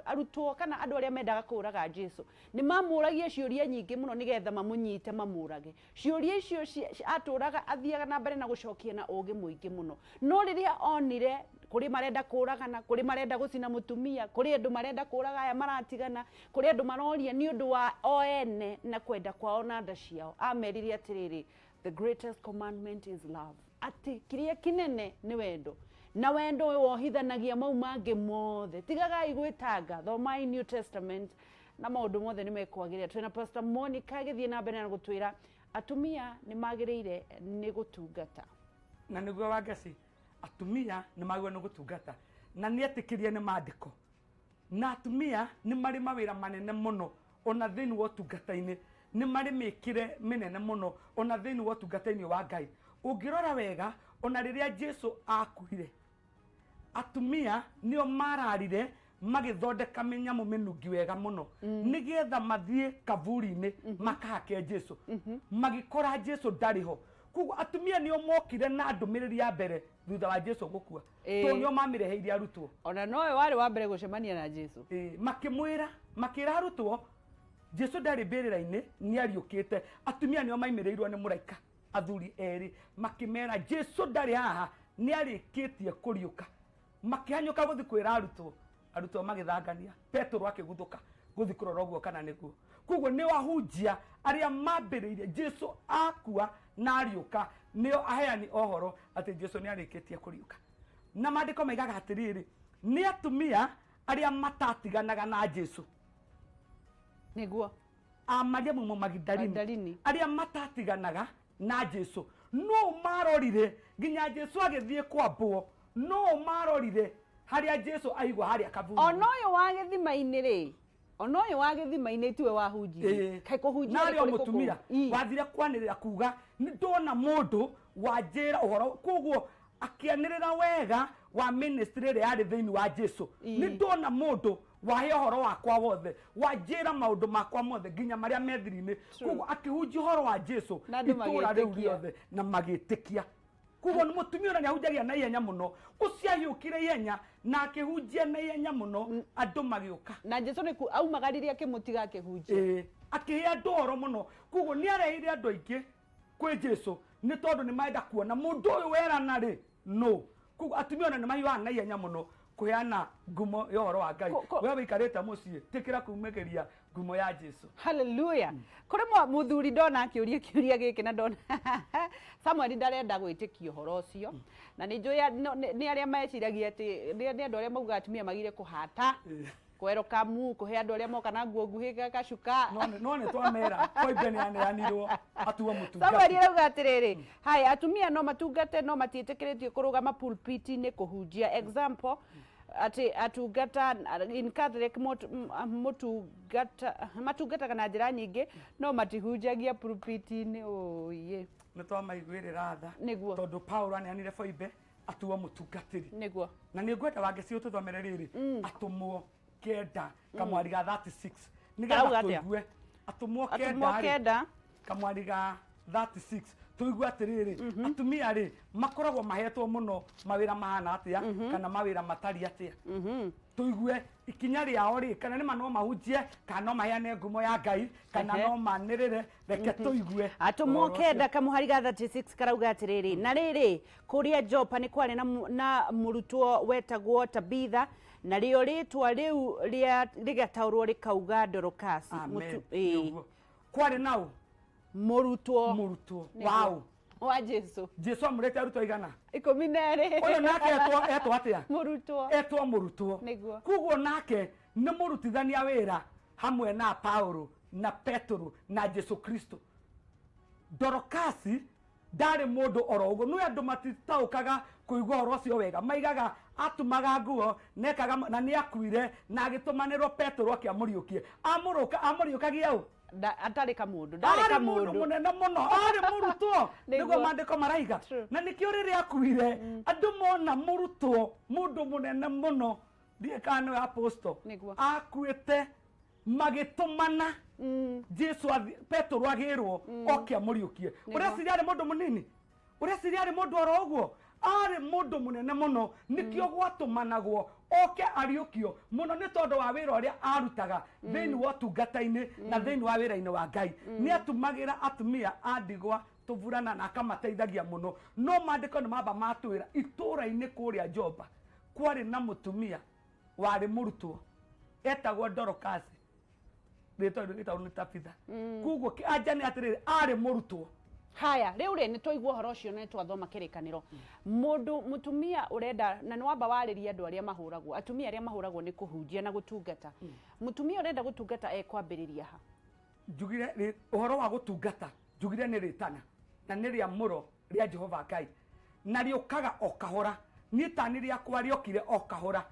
arutwo kana andũ arĩa mendaga kũũraga Jesu nĩ mamũragia ciũria nyingĩ mũno nĩgetha mamũnyite mamũrage. Ciũria icio atũraga athiaga na mbere na gũcokia na ũgĩ mũingĩ mũno. No rĩrĩa onire kũrĩ marenda kũragana, kũrĩ marenda gũcina mũtumia, kũrĩ andũ marenda kũraga aya maratigana, kũrĩ andũ maroria nĩ ũndũ wa o ene na kwenda kwao na nda ciao, amerire atĩrĩrĩ, the greatest commandment is love. Atĩ kĩrĩa kĩnene nĩ wendo, na wendo wohithanagia mau mangĩ mothe. Tigagai gwĩtanga, thomai New Testament na maũndũ mothe nĩ mekwagĩrĩra. Twĩna Pastor Monica agĩthiĩ na mbere na gũtwĩra atumia nĩ magĩrĩire nĩ gũtungata. Na nĩguo Wangeci, atumia nĩ magĩrĩirwo nĩ gũtungata, na nĩ etĩkĩrie nĩ maandĩko, na atumia nĩ marĩ mawĩra manene mũno ona thĩinĩ wa ũtungata-inĩ, nĩ marĩ mĩkĩre mĩnene mũno ona thĩinĩ wa ũtungata-inĩ wa Ngai. Ũngĩrora wega, ona rĩrĩa Jesu akuire, atumia nĩo mararire magĩthondeka mĩnyamũ mĩnungi wega mũno nĩgetha mathiĩ kaburi-inĩ makahake Jesu, magĩkora Jesu ndarĩ ho. Koguo atumia nĩo mokire na ndũmĩrĩri ya mbere thutha wa Jesu gũkua, tondũ nĩo mamĩreheire arutwo. Ona nowe warĩ wa mbere gũcemania na Jesu. Makĩmwĩra, makĩra arutwo Jesu ndarĩ mbĩrĩra-inĩ, nĩ ariũkĩte. Atumia nĩo maimĩrĩirwo nĩ mũraika, athuri erĩ, makĩmera Jesu ndarĩ haha, nĩ arĩkĩtie kũriũka. Makĩhanyũka gũthiĩ kwĩra arutwo, arutwo magĩthangania, Petero akĩguthũka gũthiĩ kũrora ũguo kana nĩguo. Koguo nĩ ahunjia arĩa mambĩrĩirie Jesu akua na ariũka, nĩo aheani ohoro atĩ Jesu nĩ arĩkĩtie kũriũka. Na maandĩko maigaga atĩrĩrĩ, nĩ atumia arĩa matatiganaga na Jesu. Nĩguo. A Mariamu Mũmagidalini, arĩa matatiganaga na Jesu. No marorire nginya Jesu agĩthiĩ kwambwo, no marorire harĩa Jesu aigwa harĩa kaburi. Ona ũyũ wa gĩthima-inĩ rĩ, ona ũyũ wa gĩthima-inĩ tiwe wahunjirie. Kaĩ kũhunjia narĩ o mũtumia wathire kwanĩrĩra kuga nĩ ndona mũndũ wanjĩra ũhoro, koguo akĩanĩrĩra wega wa ministry ĩrĩa yarĩ thĩinĩ wa Jesu. Nĩ ndona mũndũ wahe ũhoro wakwa wothe, wanjĩra maũndũ makwa mothe nginya marĩa me thiri-inĩ. Koguo akĩhunjia ũhoro wa Jesu itũũra rĩu rĩothe na magĩtĩkia. Koguo nĩ mũtumia ũrĩa nĩahunjagia na ihenya mũno, ũcio ahiũkire ihenya na akĩhunjia na ihenya mũno, andũ magĩũka. Na Jesu nĩ aumagarire akĩmũtiga akĩhunjia. Akĩhe andũ ũhoro mũno. Koguo nĩ areheire andũ aingĩ kwĩ Jesu nĩ tondũ nĩ marenda kuona mũndũ ũyũ werana rĩ no. Koguo atumia ona nĩ mahiũhaga na ihenya mũno kũheana ngumo ya ũhoro wa Ngai. We wĩikarĩte mũciĩ, tĩkĩra kumĩgĩria ngumo ya Jesu. Hallelujah. Kũrĩ mũthuri ndona akĩũria kĩũria gĩkĩ na ndona Samuel ndarenda gwĩtĩkia ũhoro ũcio. Na nĩ njũĩ nĩ arĩa meciragia atĩ nĩ andũ arĩa maugaga atumia magire kũhata, kwerũkamu, kũhe andũ arĩa moka na nguo nguhĩ gacuka. No nĩ twamera Foibe nĩ aneanirwo atuo mũtungati. Samuel arauga atĩrĩrĩ, haya atumia no matungate no matiĩtĩkĩrĩtio kũrũgama pulpit-inĩ kũhunjia. Example, atĩ atungata in Catholic mũtungata matungataga na njĩra nyingĩ no matihunjagia pulpit-inĩ. Oye. Nĩ twamaiguĩrĩra tha. Nĩguo. Tondũ Paulo aneanire Foibe atuo mũtungatĩri. Nĩguo. Na nĩ ngwenda Wangeci ũtũthomere rĩrĩ, atũmwo kenda kamwari ga 36 nĩgetha Karauga atĩa? tũigue. Atũmwo Atũmwo kenda rĩ, kenda. kamwari ga 36 tũigue atĩrĩrĩ, atumia rĩ makoragwo mahetwo mũno mawĩra mahana atĩa kana mawĩra matari atĩa. Tũigue ikinya rĩao rĩ, kana nĩma no mahunjie, kana no maheane ngumo ya Ngai, kana no manĩrĩre. Reke tũigue Atũmwo ũhoro ũcio. kenda kamũhari ga 36 karauga atĩrĩrĩ, na rĩrĩ kũrĩa Jopa nĩ kwarĩ na mũrutwo wetagwo Tabitha, na rĩo rĩtwa rĩu rĩgataũrwo rĩkauga Dorokasi. Amen. Nĩguo. Kwarĩ nao Mũrutwo. Mũrutwo Nĩguo. Wao. Wa Jesu. Jesu amũrĩte arutwo aigana? 12. Ũyũ nake etwo atĩa? Mũrutwo. Etwo mũrutwo. Nĩguo. Koguo nake nĩ mũrutithania wĩra hamwe na Paulo na Petero na Jesu Kristo. Dorokasi ndarĩ mũndũ oro ũguo. Nĩ andũ matitaũkaga kũigua ũhoro ũcio wega, maigaga atumaga nguo nekaga na nĩ akuire na agĩtũmanĩrwo Petero oke amũriũkie. Amũrũka amũriũkagia ũ? Atarĩ kamũndũ, ndarĩ arĩ mũndũ kamũndũ. Mũnene mũno, arĩ mũrutwo nĩguo maandĩko maraiga. Na nĩkĩo rĩrĩa akuire andũ mona mũrutwo mũndũ mũnene mũno, ndiĩ kana nĩwe apostle, akuĩte magĩtũmana Jesu Petero agĩrwo oke amũriũkie. Ũreciria arĩ mũndũ mũnini? Ũreciria arĩ mũndũ oro ũguo? Arĩ mũndũ mũnene mũno, nĩkĩo gwatũmanagwo oke ariũkio mũno, nĩ tondũ wa wĩra ũrĩa arutaga thĩinĩ wa ũtungata-inĩ na thĩinĩ wa wĩra-inĩ wa Ngai. Nĩ atumagĩra atumia a ndigwa tũburana na akamateithagia mũno. No maandĩko nĩ mamba matwĩra itũũra-inĩ kũrĩa Joba kwarĩ na mũtumia warĩ mũrutwo etagwo Dorokasi, rĩtwa rĩu rĩtagwo nĩ Tabitha. Koguo anja nĩ atĩrĩrĩ, arĩ mũrutwo. Haya, rĩu rĩ, nĩ twaigua ũhoro ũcio na nĩ twathoma kĩrĩkanĩro. Mũndũ mũtumia ũrenda, na nĩ wamba warĩria andũ arĩa mahũragwo, atumia arĩa mahũragwo nĩ kũhunjia na gũtungata. Mũtumia ũrenda gũtungata ekwambĩrĩria ha? Njugire ũhoro wa gũtungata, njugire nĩ rĩtana na nĩ rĩamũro rĩa Jehova Ngai na rĩũkaga o kahora. Niĩ tani rĩakwa rĩokire o kahora,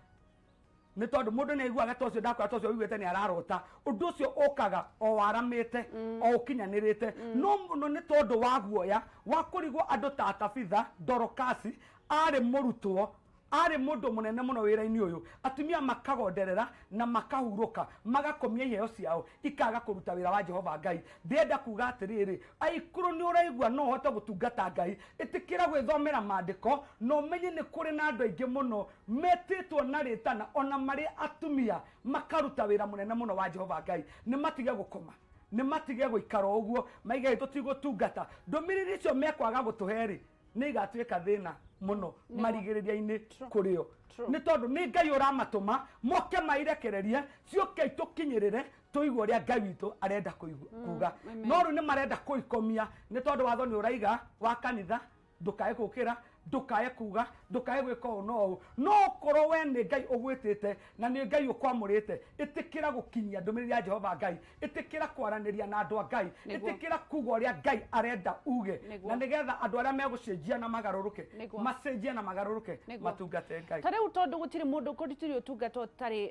nĩ tondũ mũndũ nĩ aiguaga ta ũcio ndakwĩra, ta ũcio ũiguĩte nĩ ararota. Ũndũ ũcio ũkaga o waramĩte, o ũkinyanĩrĩte, no mũno nĩ tondũ wa guoya wa kũrigwo andũ ta Tabitha. Dorokasi arĩ mũrutwo, arĩ mũndũ mũnene mũno wĩra-inĩ ũyũ. Atumia makagonderera na makahurũka, magakomia iheo ciao ikaga kũruta wĩra wa Jehova Ngai. Ndĩrenda kuga atĩrĩrĩ, aikũrũ nĩ ũraigua no ũhote gũtungata Ngai, ĩtĩkĩra gwĩthomera maandĩko na ũmenye nĩ kũrĩ na andũ aingĩ mũno metĩtwo na rĩtana ona marĩ atumia makaruta wĩra mũnene mũno wa Jehova Ngai. Nĩ matige gũkoma, nĩ matige gũikara ũguo maige tũtigũtungata. Ndũmĩrĩri icio mekwaga gũtũhe rĩ, nĩ igatuĩka thĩna mũno marigĩrĩria-inĩ kũrĩ o, nĩ tondũ nĩ Ngai ũramatũma moke mairekererie ciũke itũkinyĩrĩre tũigue ũrĩa Ngai witũ arenda kuga. No rĩu nĩ marenda kũikomia, nĩ tondũ watho nĩ ũraiga wa kanitha, ndũkae gũkĩra, ndũkae kuga, ndũkae gwĩka ũũ no ũũ. No okorwo we nĩ Ngai ũgwĩtĩte na nĩ Ngai ũkwamũrĩte, ĩtĩkĩra gũkinyia ndũmĩrĩri ya Jehova Ngai, ĩtĩkĩra kwaranĩria na andũ a Ngai, ĩtĩkĩra kuga ũrĩa Ngai arenda uge, na nĩgetha andũ arĩa megũcenjia na magarũrũke, macenjie na magarũrũke, matungate Ngai. Ta rĩu tondũ gũtirĩ mũndũ, gũtirĩ ũtungata ũtarĩ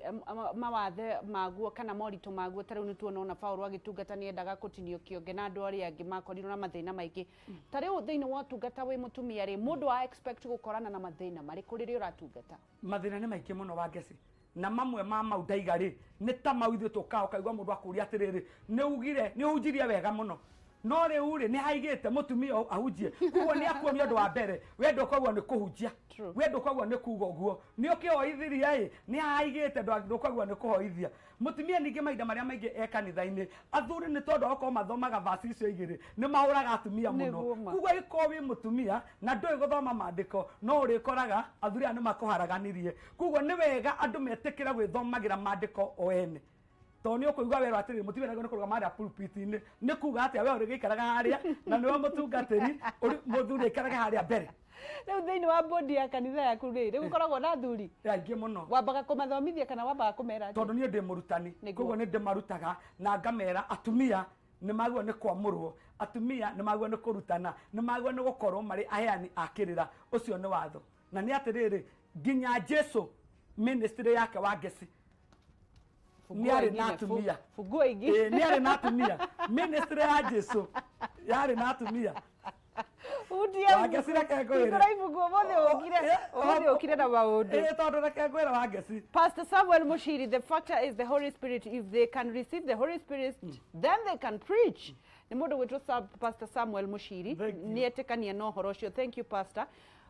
mawathe maguo kana moritũ maguo. Ta rĩu nĩ tuona ona Paũlũ agĩtungata nĩ endaga gũtinio kĩonge na andũ arĩa angĩ makorirwo na mathĩna maingĩ. Ta rĩu thĩinĩ wa ũtungata wĩ mũtumia rĩ, mũndũ a expect gũkorana na mathĩna marĩkũ rĩrĩa ũratungata? Mathĩna nĩ maingĩ mũno wa ngeci, na mamwe ma mau ndaiga rĩ, nĩ ta mau ithuĩ tũkaga ũkaigua mũndũ akũria atĩrĩrĩ, nĩ ugire nĩ ũhunjirie wega mũno, no rĩu rĩ, nĩ haigĩte mũtumia ũyũ ahunjie? Koguo nĩ akuonia ũndũ wa mbere, we ndũkoguo nĩ kũhunjia, we ndũkoguo nĩ kuga ũguo, nĩ ũkĩhoithirie ĩ, nĩ haigĩte ndũkoguo nĩ kũhoithia mũtumia. Ningĩ mahinda marĩa maingĩ e kanitha-inĩ, athuri nĩ tondũ wa gũkorwo mathomaga vaci icio igĩrĩ, nĩ mahũraga atumia mũno. Nĩguo ma. Koguo angĩkorwo wĩ mũtumia na ndũĩ gũthoma maandĩko, no ũrĩkoraga athuri aya nĩ makũharaganirie. Koguo nĩ wega andũ metĩkĩre gwĩthomagĩra maandĩko o ene, tondũ nĩ ũkũigua werwo atĩrĩrĩ, mũtumia nĩagĩrĩirwo nĩ kũrũgama harĩa pulpit-inĩ. Nĩ kuga atĩa? We ũrĩgĩikaraga harĩa na nĩwe mũtungatĩri, mũthuri aikarage harĩa mbere. Rĩu thĩinĩ wa bodi ya kanitha yaku rĩ, rĩu gũkoragwo na athuri? Aingĩ mũno. Wambaga kũmathomithia kana wambaga kũmera atĩa? Tondũ niĩ ndĩ mũrutani, koguo nĩ ndĩmarutaga na ngamera atumia nĩ magĩrĩirwo nĩ kwamũrwo, atumia nĩ magĩrĩirwo nĩ kũrutana, nĩ magĩrĩirwo nĩ gũkorwo marĩ aheani a kĩrĩra. Ũcio nĩ watho. Na nĩ atĩrĩrĩ, nginya Jesu ministry yake wa ngeci Funguo nĩ arĩ na ingine, atumia. Funguo ingine. Ĩĩ, nĩ arĩ na atumia. Ministry ya Jesu yarĩ na atumia. Hutia. Wangeci, reke ngwĩre. Hingũra ibuku, ũmũthĩ ũkire, ũmũthĩ ũkire na maũndũ. Ĩĩ, tondũ reke ngwĩre Wangeci. Pastor Samuel Mushiri, the factor is the Holy Spirit. If they can receive the Holy Spirit, then they can preach. Nĩ mũndũ gwĩtwo Pastor Samuel Mushiri. Thank you. Nĩ etĩkania na ũhoro ũcio. Thank you, Pastor.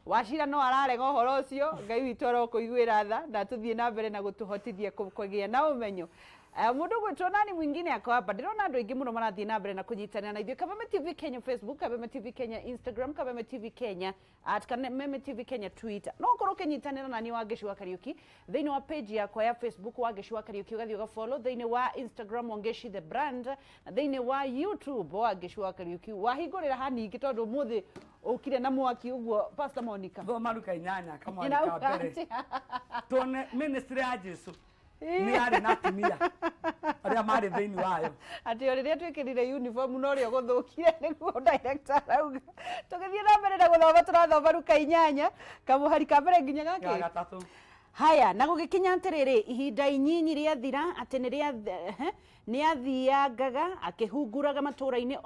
Wacira no ararega ũhoro ũcio. Ngai witũ arokũiguĩra tha na tũthiĩ na mbere na gũtũhotithia kũgĩa na ũmenyo. Mũndũ ũgwĩtwo nani mwingine ako hapa. Ndĩrona andũ aingĩ mũno marathiĩ na mbere na kũnyitanĩra na ithuĩ. Kameme TV Kenya Facebook, Kameme TV Kenya Instagram, Kameme TV Kenya at Kameme TV Kenya Twitter. No ũkorwo ũkĩnyitanĩra na niĩ Wangeci wa Kariũki thĩinĩ wa page yakwa ya Facebook, Wangeci wa Kariũki, ũgathiĩ ũgafollow thĩinĩ wa Instagram, Wangeci the brand, na thĩinĩ wa YouTube, Wangeci wa Kariũki. Wahingũrĩra haningĩ tondũ ũmũthĩ ũkire na mwaki ũguo, Pastor Monica. Thoma Luka 8 kamwari ka Ĩrauga mbere. atĩa? Tuone ministry ya Jesu nĩ yarĩ na atumia arĩa marĩ thĩinĩ wayo. Atĩ o rĩrĩa twĩkĩrire uniform no rĩo gũthũkire, nĩguo director arauga. Tũgĩthiĩ na mbere na gũthoma, tũrathoma Luka 8 kamũhari ka mbere nginya ga gakĩ gatatũ. Haya, na gũgĩkinya atĩrĩrĩ, ihinda inyinyi rĩathira, atĩ nĩathiangaga akĩhunguraga matũũra-inĩ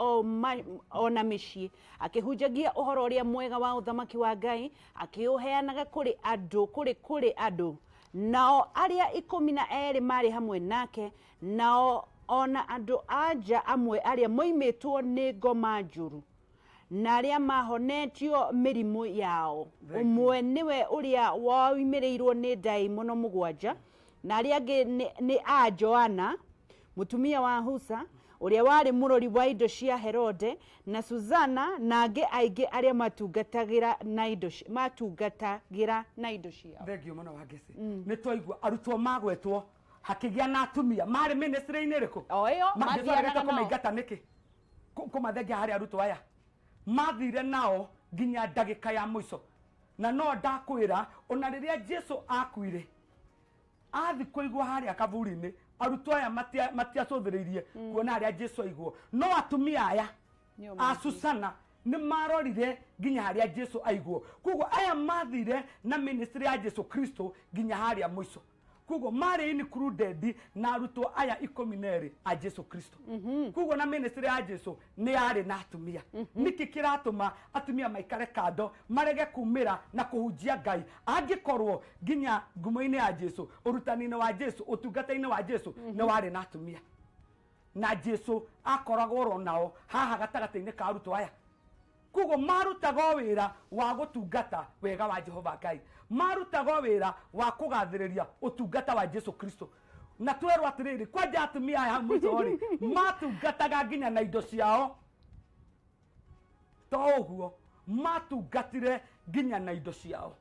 o na mĩciĩ, akĩhunjagia ũhoro ũrĩa mwega wa ũthamaki wa Ngai, akĩũheanaga kũrĩ andũ, kũrĩ andũ. Nao arĩa 12 marĩ hamwe nake, nao ona andũ a nja amwe arĩa moimĩtwo nĩ ngoma njũru na arĩa mahonetio mĩrimũ yao. Thank you. Ũmwe nĩwe ũrĩa woimĩrĩirwo nĩ ndaimono 7, na arĩa angĩ nĩ a Joana mũtumia wa Husa, ũrĩa warĩ mũrori wa indo cia Herode, na Suzana, na angĩ aingĩ arĩa matungatagĩra na indo ciao. Thengiũ mũno Wangeci. Nĩ twaigua arutwo magwetwo hakĩgĩa na atumia marĩ ministry-inĩ ĩrĩkũ? O ĩyo Jesu mathianaga aregete nao. kũmaingata nĩkĩ? Kũmathengia harĩ arutwo aya mathire nao nginya ndagĩka ya mũico. Na no ndakwĩra, ona rĩrĩa Jesu akuire athi kũigwo harĩa kaburi-inĩ, arutwo aya matiacũthĩrĩirie kuona harĩa Jesu aigwo, no atumia aya Nĩo a mathire. Susana nĩ marorire nginya harĩa Jesu aigwo. Koguo aya mathire na ministry ya Jesu Kristo nginya harĩa mũico. Koguo marĩ included na arutwo aya 12 a Jesu Kristo. Koguo na ministry ya Jesu nĩ yarĩ na atumia. Nĩkĩ kĩratũma atumia maikare kando, marege kumĩra na kũhunjia Ngai, angĩkorwo nginya ngumo-inĩ ya Jesu, ũrutani-inĩ wa Jesu, ũtungata-inĩ wa Jesu nĩ warĩ na atumia? Na Jesu akoragwo oro nao haha gatagatĩ-inĩ ka arutwo aya. Koguo marutaga o wĩra wa gũtungata wega wa Jehova Ngai, marutaga o wĩra wa kũgathĩrĩria ũtungata wa Jesu Kristo. Na twerwo atĩrĩrĩ, kwanja atumia aya hau mũico rĩ, matungataga nginya na indo ciao. To ũguo, matungatire nginya na indo ciao.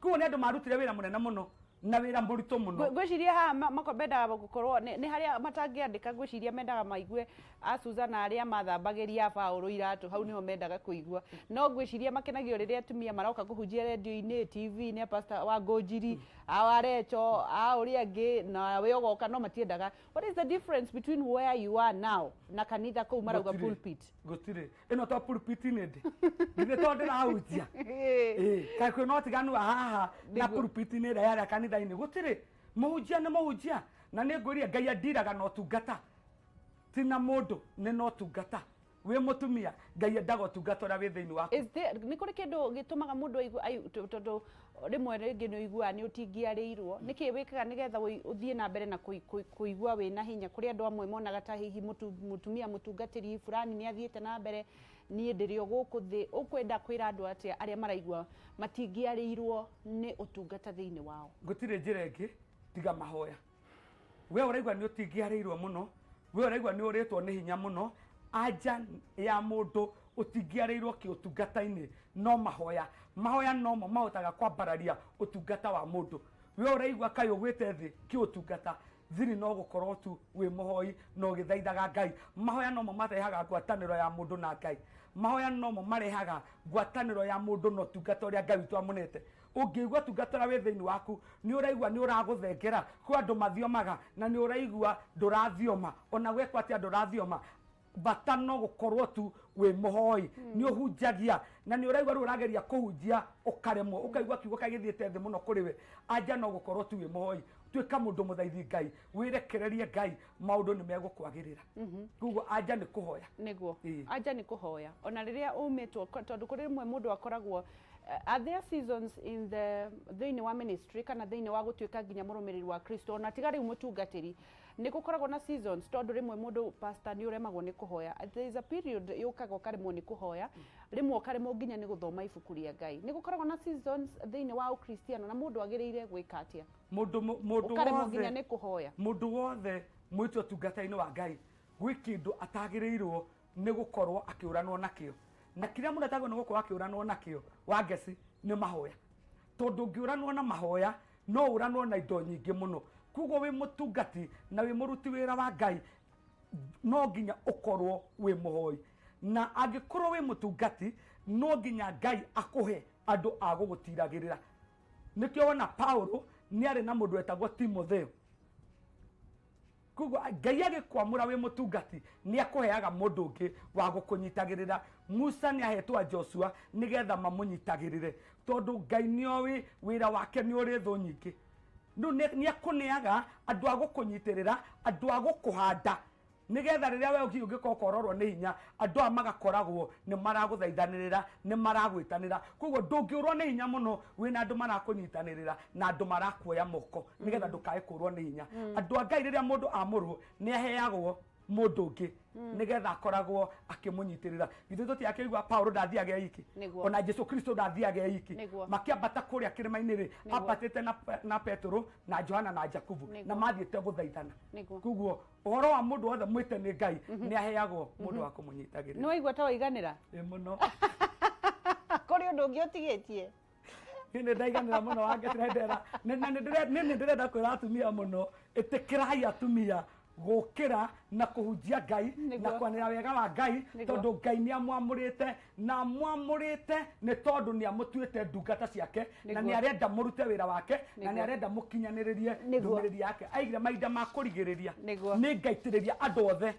Koguo nĩ andũ marutire wĩra mũnene mũno na wĩra mũritũ mũno. Ngwĩciria haha mendaga gũkorwo nĩ harĩa matangĩandĩka, ngwĩciria mendaga maigue a Suzana arĩa mathambagĩria Paũlũ iratũ, hau nĩho mendaga kũigua. No ngwĩciria makenagio rĩrĩa atumia maroka kũhunjia redio-inĩ, TV-inĩ, a pastor wa Ngũnjiri, a Warecho, a ũrĩa angĩ, na we ũgoka, no matiendaga. What is the difference between where you are now na kanitha kũu marauga Gũtirĩ. pulpit? Gũtirĩ. Ĩno to pulpit-inĩ ndĩ, githĩ to ndĩrahunjia? Ĩĩ, kaĩ kwĩna ũtiganu wa haha na Nĩguo. pulpit-inĩ ĩrĩa yarĩa kanitha-inĩ? Gũtirĩ. Mũhunjia nĩ mũhunjia. Na nĩ ngwĩrire Ngai andiraga na ũtungata, ti na mũndũ, nĩ na ũtungata. Wĩ mũtumia, Ngai endaga ũtungata ũrĩa wĩ thĩinĩ waku. Is there, nĩ kũrĩ kĩndũ gĩtũmaga mũndũ aigue, tondũ rĩmwe rĩngĩ nĩ ũiguaga nĩ ũtingiarĩirwo, nĩkĩ wĩkaga nĩgetha ũthiĩ na mbere na kũigua wĩna hinya? Kũrĩ andũ amwe monaga ta hihi mũtumia mũtungatĩri fulani nĩ athiĩte na mbere, niĩ ndĩrĩ o gũkũ thĩ. Ũkwenda kwĩra andũ atĩa arĩa maraigua matingĩarĩirwo nĩ ũtungata thĩinĩ wao? Gũtirĩ njĩra ĩngĩ tiga mahoya. We ũraigua nĩ ũtingĩarĩirwo mũno, we ũraigua nĩ ũrĩtwo nĩ hinya mũno, anja ya mũndũ ũtingĩarĩirwo kĩũtungata-inĩ no mahoya. Mahoya nomo mahotaga kwambararia ũtungata wa mũndũ. We ũraigua kaĩ ũgwĩte thĩ kĩũtungata, thiri no gũkorwo tu wĩ mũhoi na ũgĩthaithaga Ngai. Mahoya nomo marehaga ngwatanĩro ya mũndũ na Ngai. Mahoya nomo marehaga ngwatanĩro ya mũndũ na ũtungata ũrĩa Ngai witũ amũnete. Ũngĩigua ũtungata ũrĩa wĩ thĩinĩ waku nĩ ũraigua nĩ ũragũthengera, kwĩ andũ mathiomaga na nĩ ũraigua ndũrathioma, ona gwekwo atĩa ndũrathioma, bata no gũkorwo tu wĩ mũhoi, nĩ ũhunjagia na nĩ ũraigua rĩu ũrageria kũhunjia ũkaremwo, ũkaigua kiugo kaĩ gĩthiĩte thĩ mũno kũrĩ we. Anja no gũkorwo tu wĩ mũhoi. Tuĩka mũndũ mũthaithi Ngai, wĩrekererie Ngai, maũndũ nĩ megũkwagĩrĩra. Koguo anja nĩ kũhoya. Nĩguo. Ĩĩ. Anja nĩ kũhoya. Ona rĩrĩa umĩtwo, tondũ kũrĩ rĩmwe mũndũ akoragwo, are there seasons in the thĩinĩ wa ministry kana thĩinĩ wa gũtuĩka nginya mũrũmĩrĩri wa Kristo, ona tiga rĩu mũtungatĩri, nĩ gũkoragwo na seasons, tondũ rĩmwe mũndũ pastor nĩ ũremagwo nĩ kũhoya. There is a period yũkaga ũkaremwo nĩ kũhoya, rĩmwe ũkaremwo nginya nĩ gũthoma ibuku rĩa Ngai. Nĩ gũkoragwo na seasons thĩinĩ wa ũkristiano, na mũndũ agĩrĩire gwĩka atĩa? Mũndũ Ũkaremwo nginya nĩ kũhoya. Mũndũ wothe Mwĩtwo ũtungata-inĩ wa Ngai, gwĩ kĩndũ atagĩrĩirwo nĩ gũkorwo akĩũranwo nakĩo. Na kĩrĩa mũndũ atagĩrĩirwo nĩ gũkorwo akĩũranwo nakĩo, Wangeci, nĩ mahoya. Tondũ ũngĩũranwo na mahoya, no ũranwo na indo nyingĩ mũno. Koguo wĩ mũtungati na wĩ mũruti wĩra wa Ngai, no nginya ũkorwo wĩ mũhoi. Na angĩkorwo wĩ mũtungati, no nginya Ngai akũhe andũ a gũgũtiragĩrĩra. Nĩkĩo wona Paulo nĩ arĩ na mũndũ wetagwo Timotheo. Koguo Ngai agĩkwamũra wĩ mũtungati nĩ akũheaga mũndũ ũngĩ wa gũkũnyitagĩrĩra. Musa nĩ ahetwo Joshua nĩgetha mamũnyitagĩrĩre, tondũ Ngai nĩ oĩ wĩra wake nĩ ũrĩ thũ nyingĩ. Rĩu nĩ akũneaga andũ a gũkũnyitĩrĩra, andũ a gũkũhanda, nĩgetha rĩrĩa we ũngĩ ũngĩkorwo ũkororwo nĩ hinya, andũ aya magakoragwo nĩ maragũthaithanĩrĩra, nĩ maragwĩtanĩra. Koguo ndũngĩũrwo nĩ hinya mũno wĩna andũ marakũnyitanĩrĩra na andũ marakuoya moko nĩgetha ndũkae kũrwo nĩ hinya. Andũ a Ngai rĩrĩa mũndũ amũrwo nĩ aheagwo mũndũ ũngĩ nĩgetha akoragwo akĩmũnyitĩrĩra. Githĩ tũtiakĩigua Paulo ndathiaga e iki? Nĩguo. Ona Jesu Kristo ndathiaga e iki. Nĩguo. Makĩambata kũrĩa kĩrĩma-inĩ rĩ, Nĩguo. ambatĩte na Petero na Johana na Jakubu Nĩguo. na mathiĩte gũthaithana. Nĩguo. Koguo ũhoro wa mũndũ wothe mwĩte nĩ Ngai nĩ aheagwo mũndũ wa kũmũnyitagĩrĩra. Nĩ waigua ta waiganĩra? Ĩ mũno. Kũrĩ ũndũ ũngĩ ũtigĩtie? Niĩ nĩ ndaiganĩra mũno Wangeci na nĩ ndĩrera niĩ nĩ ndĩrenda kwĩra atumia mũno, ĩtĩkĩrai atumia gũkĩra na kũhunjia Ngai na kwanĩrĩra wega wa Ngai, tondũ Ngai nĩ amwamũrĩte na amwamũrĩte nĩ tondũ nĩ amũtuĩte ndungata ciake na nĩ arenda mũrute wĩra wake na nĩ arenda mũkinyanĩrĩrie ndũmĩrĩri yake. Aigire mahinda ma kũrigĩrĩria nĩ ngaitĩrĩria andũ othe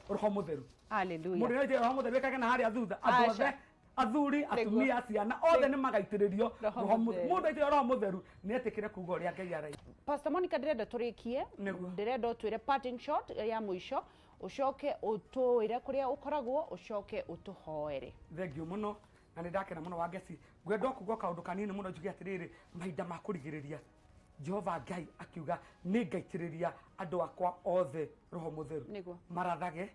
Roho Mũtheru. Hallelujah. Mũndũ nĩaitĩrĩria Roho Mũtheru wĩkage na harĩa thutha andũ othe athuri atumia ciana othe nĩ magaitĩrĩrio Roho Mũtheru. Mũndũ aitĩrĩrio Roho Mũtheru nĩ etĩkĩre kuga ũrĩa Ngai araiga. Pastor Monica, ndĩrenda tũrĩkie, ndĩrenda ũtwĩre parting shot ya mũico, ũcoke ũtũĩre kũrĩa ũkoragwo, ũcoke ũtũhoere. Thengiũ mũno na nĩ ndakena mũno Wangeci. Ngwenda o kuga kaũndũ kanini mũno njuge atĩrĩrĩ, mahinda ma kũrigĩrĩria Jehova Ngai akiuga nĩ ngaitĩrĩria andũ akwa othe Roho Mũtheru. Marathage,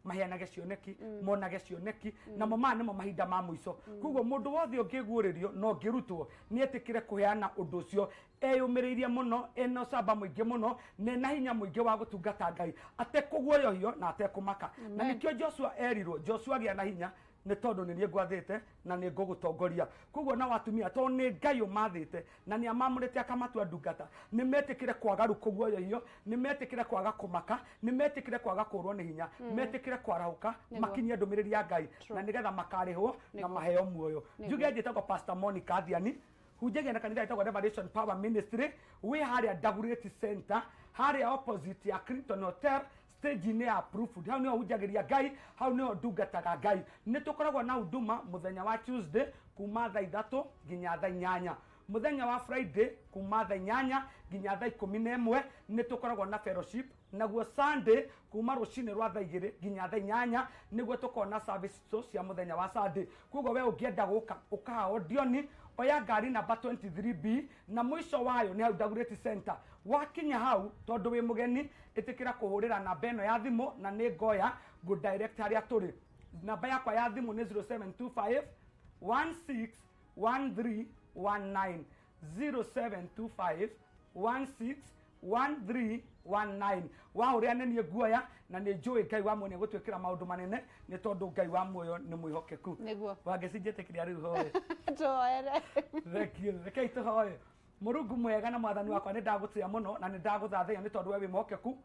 maheanage cioneki, monage cioneki, namo maya nĩmo mahinda ma mũico. Koguo mũndũ wothe ũngĩguũrĩrio na ũngĩrutwo nĩ etĩkĩre kũheana ũndũ ũcio eyũmĩrĩirie mũno, ena ũcamba mũingĩ mũno na ena hinya mũingĩ wa gũtungata Ngai atekũguoyohio na atekũmaka. Na nĩkĩo Joshua erirwo, Joshua gĩa na hinya nĩ tondũ nĩ niĩ ngwathĩte na nĩ ngũgũtongoria. Koguo nao atumia tondũ nĩ Ngai ũmathĩte na nĩ amamũrĩte akamatua ndungata, nĩ metĩkĩre kwaga rĩu kũguoyohio, nĩ metĩkĩre kwaga kũmaka, nĩ metĩkĩre kwaga kũrwo nĩ hinya, metĩkĩre kwarahũka makinyie ndũmĩrĩri ya Ngai na nĩgetha makarĩhwo na maheo muoyo. Njuge njĩtagwo Pastor Monica Thiani, hunjagia na kanitha ĩtagwo Revelation Power Ministry, wĩ harĩa Dagoretti Center, harĩa opposite ya Clinton Hotel, stage-inĩ ya Approved. Hau nĩho hunjagĩria Ngai, hau nĩho ndungataga Ngai. Nĩ tũkoragwo na huduma mũthenya wa Tuesday kuma thaa 3 nginya thaa 8. Mũthenya wa Friday kuma thaa 8 nginya thaa 11 nĩ tũkoragwo na fellowship. Naguo Sunday kuma rũcinĩ rwa thaa 2 nginya thaa 8 nĩguo tũkoragwo na service cia mũthenya wa Sunday. Koguo we ũngĩenda gũka ũkaha Odioni, oya ngari namba 23B na mũico wayo nĩ hau Dagoretti Center. Wakinya hau tondũ wĩ mũgeni ĩtĩkĩra kũhũrĩra namba ĩno ya thimũ na nĩ ngoya ngũ direct harĩa tũrĩ. Namba yakwa ya thimũ nĩ 0725 161319 0725 161319. Wahũrĩra nĩ niĩ nguoya na nĩ njũĩ Ngai wa muoyo nĩ egũtwĩkĩra maũndũ manene nĩ tondũ Ngai wa muoyo nĩ mwĩhokeku. Nĩguo. Wangeci njĩtĩkĩria rĩu hoe. Tũhoere. Thank you. Rekei tũhoe. Mũrungu mwega na mwathani wakwa nĩ ndagũtĩa mũno na nĩ ndagũthathaiya nĩ tondũ we wĩ mwokeku.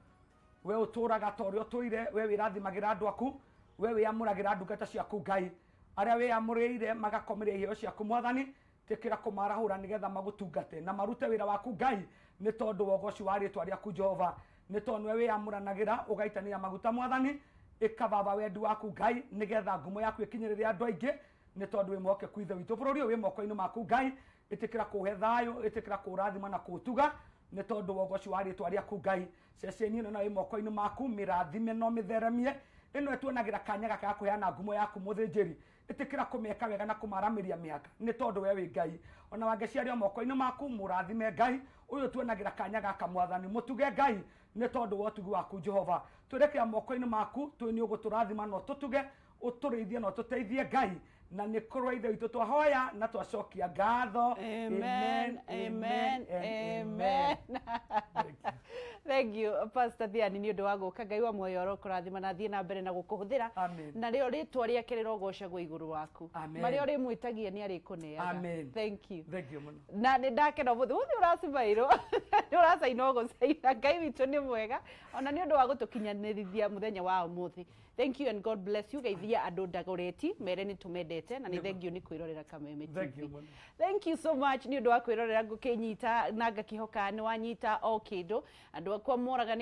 We ũtũraga ta ũrĩa ũtũire, we wĩrathimagĩra andũ aku, we wĩamũragĩra ndungata ciaku Ngai. Arĩa wĩamũrĩire magakomeria iheo ciaku mwathani, tĩkĩra kũmarahũra nĩgetha magũtungate na marute wĩra waku Ngai nĩ tondũ wa ũgoci wa rĩtwa rĩaku Jehova. Nĩ tondũ nĩwe wĩamũranagĩra ũgaitania maguta mwathani, ĩka baba wendi waku Ngai nĩgetha ngumo yaku ĩkinyĩrĩre andũ aingĩ nĩ tondũ wĩ mwokeku Ithe witũ. Bũrũri ũyũ wĩ moko-inĩ maku Ngai, ĩtĩkĩra kũũhe thayũ, ĩtĩkĩra kũũrathima na kũũtuga nĩ tondũ wa ũgoci wa rĩtwa rĩaku Ngai. Ceceni ĩno nayo ĩ moko-inĩ maku, mĩrathime na ũmĩtheremie. Ĩno ĩtuonagĩra kanya gaka ga kũheana ngumo yaku mũthĩnjĩri. Ĩtĩkĩra kũmeka wega na kũmaramĩria mĩhaka nĩ tondũ we wĩ Ngai. Ona Wangeci arĩ o moko-inĩ maku, mũrathime Ngai. Ũyũ ũtuonagĩra kanya gaka mwathani, mũtuge Ngai nĩ tondũ wa ũtugi waku Jehova. Twĩrekera moko-inĩ maku, tũĩ nĩ ũgũtũrathima na ũtũtuge, ũtũrĩithie na ũtũteithie Ngai, Na nĩ kũrwa Ithe witũ twahoya na twacokia ngatho. Amen, amen, and amen. Thank you. Thank you, Pastor Thiani, nĩ ũndũ wa gũka. Ngai wa muoyo arokũrathima na athiĩ na mbere na gũkũhũthĩra. Amen. Na rĩo rĩtwa rĩake rĩrogocagwo igũrũ waku. Amen. Marĩa ũrĩmwĩtagia nĩ arĩkũneaga. Amen. Thank you. Thank you mũno. Na nĩ ndakena ũmũthĩ ũmũthĩ ũracimairwo nĩ ũracaina ũgũcaina. Ngai witũ nĩ mwega ona nĩ ũndũ wa gũtũkinyanĩrithia mũthenya wa ũmũthĩ. Thank you and God bless you. Geithia andũ Ndagũreti, mere nĩ tũmendete na nĩ thengio nĩ kwĩrorera Kameme Thank you TV. mũno. Thank you so much nĩ ũndũ wa kwĩrorera. Ngũkĩnyita na ngakĩhoka nĩ wanyita o kĩndũ. Andũ akwa moraga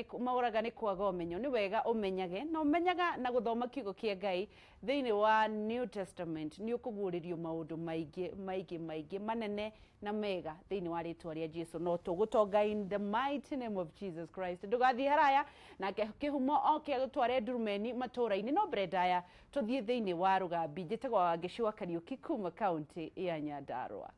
nĩ kwaga ũmenyo. Nĩ wega ũmenyage, na ũmenyaga na gũthoma kiugo kĩa Ngai thĩinĩ wa New Testament. Nĩ ũkũguũrĩrio maũndũ maingĩ maingĩ maingĩ manene na mega thĩinĩ wa rĩtwa rĩa Jesu, no tũgũtonga in the mighty name of Jesus Christ. Ndũgathiĩ haraya nake kĩhumo oke gũtware ndurumeni matũra-inĩ, no mbere ndaya tũthiĩ thĩinĩ wa Rũgambi. Njĩtagwo Wangeci wa Kariũki kuma kaunti ya Nyandarua.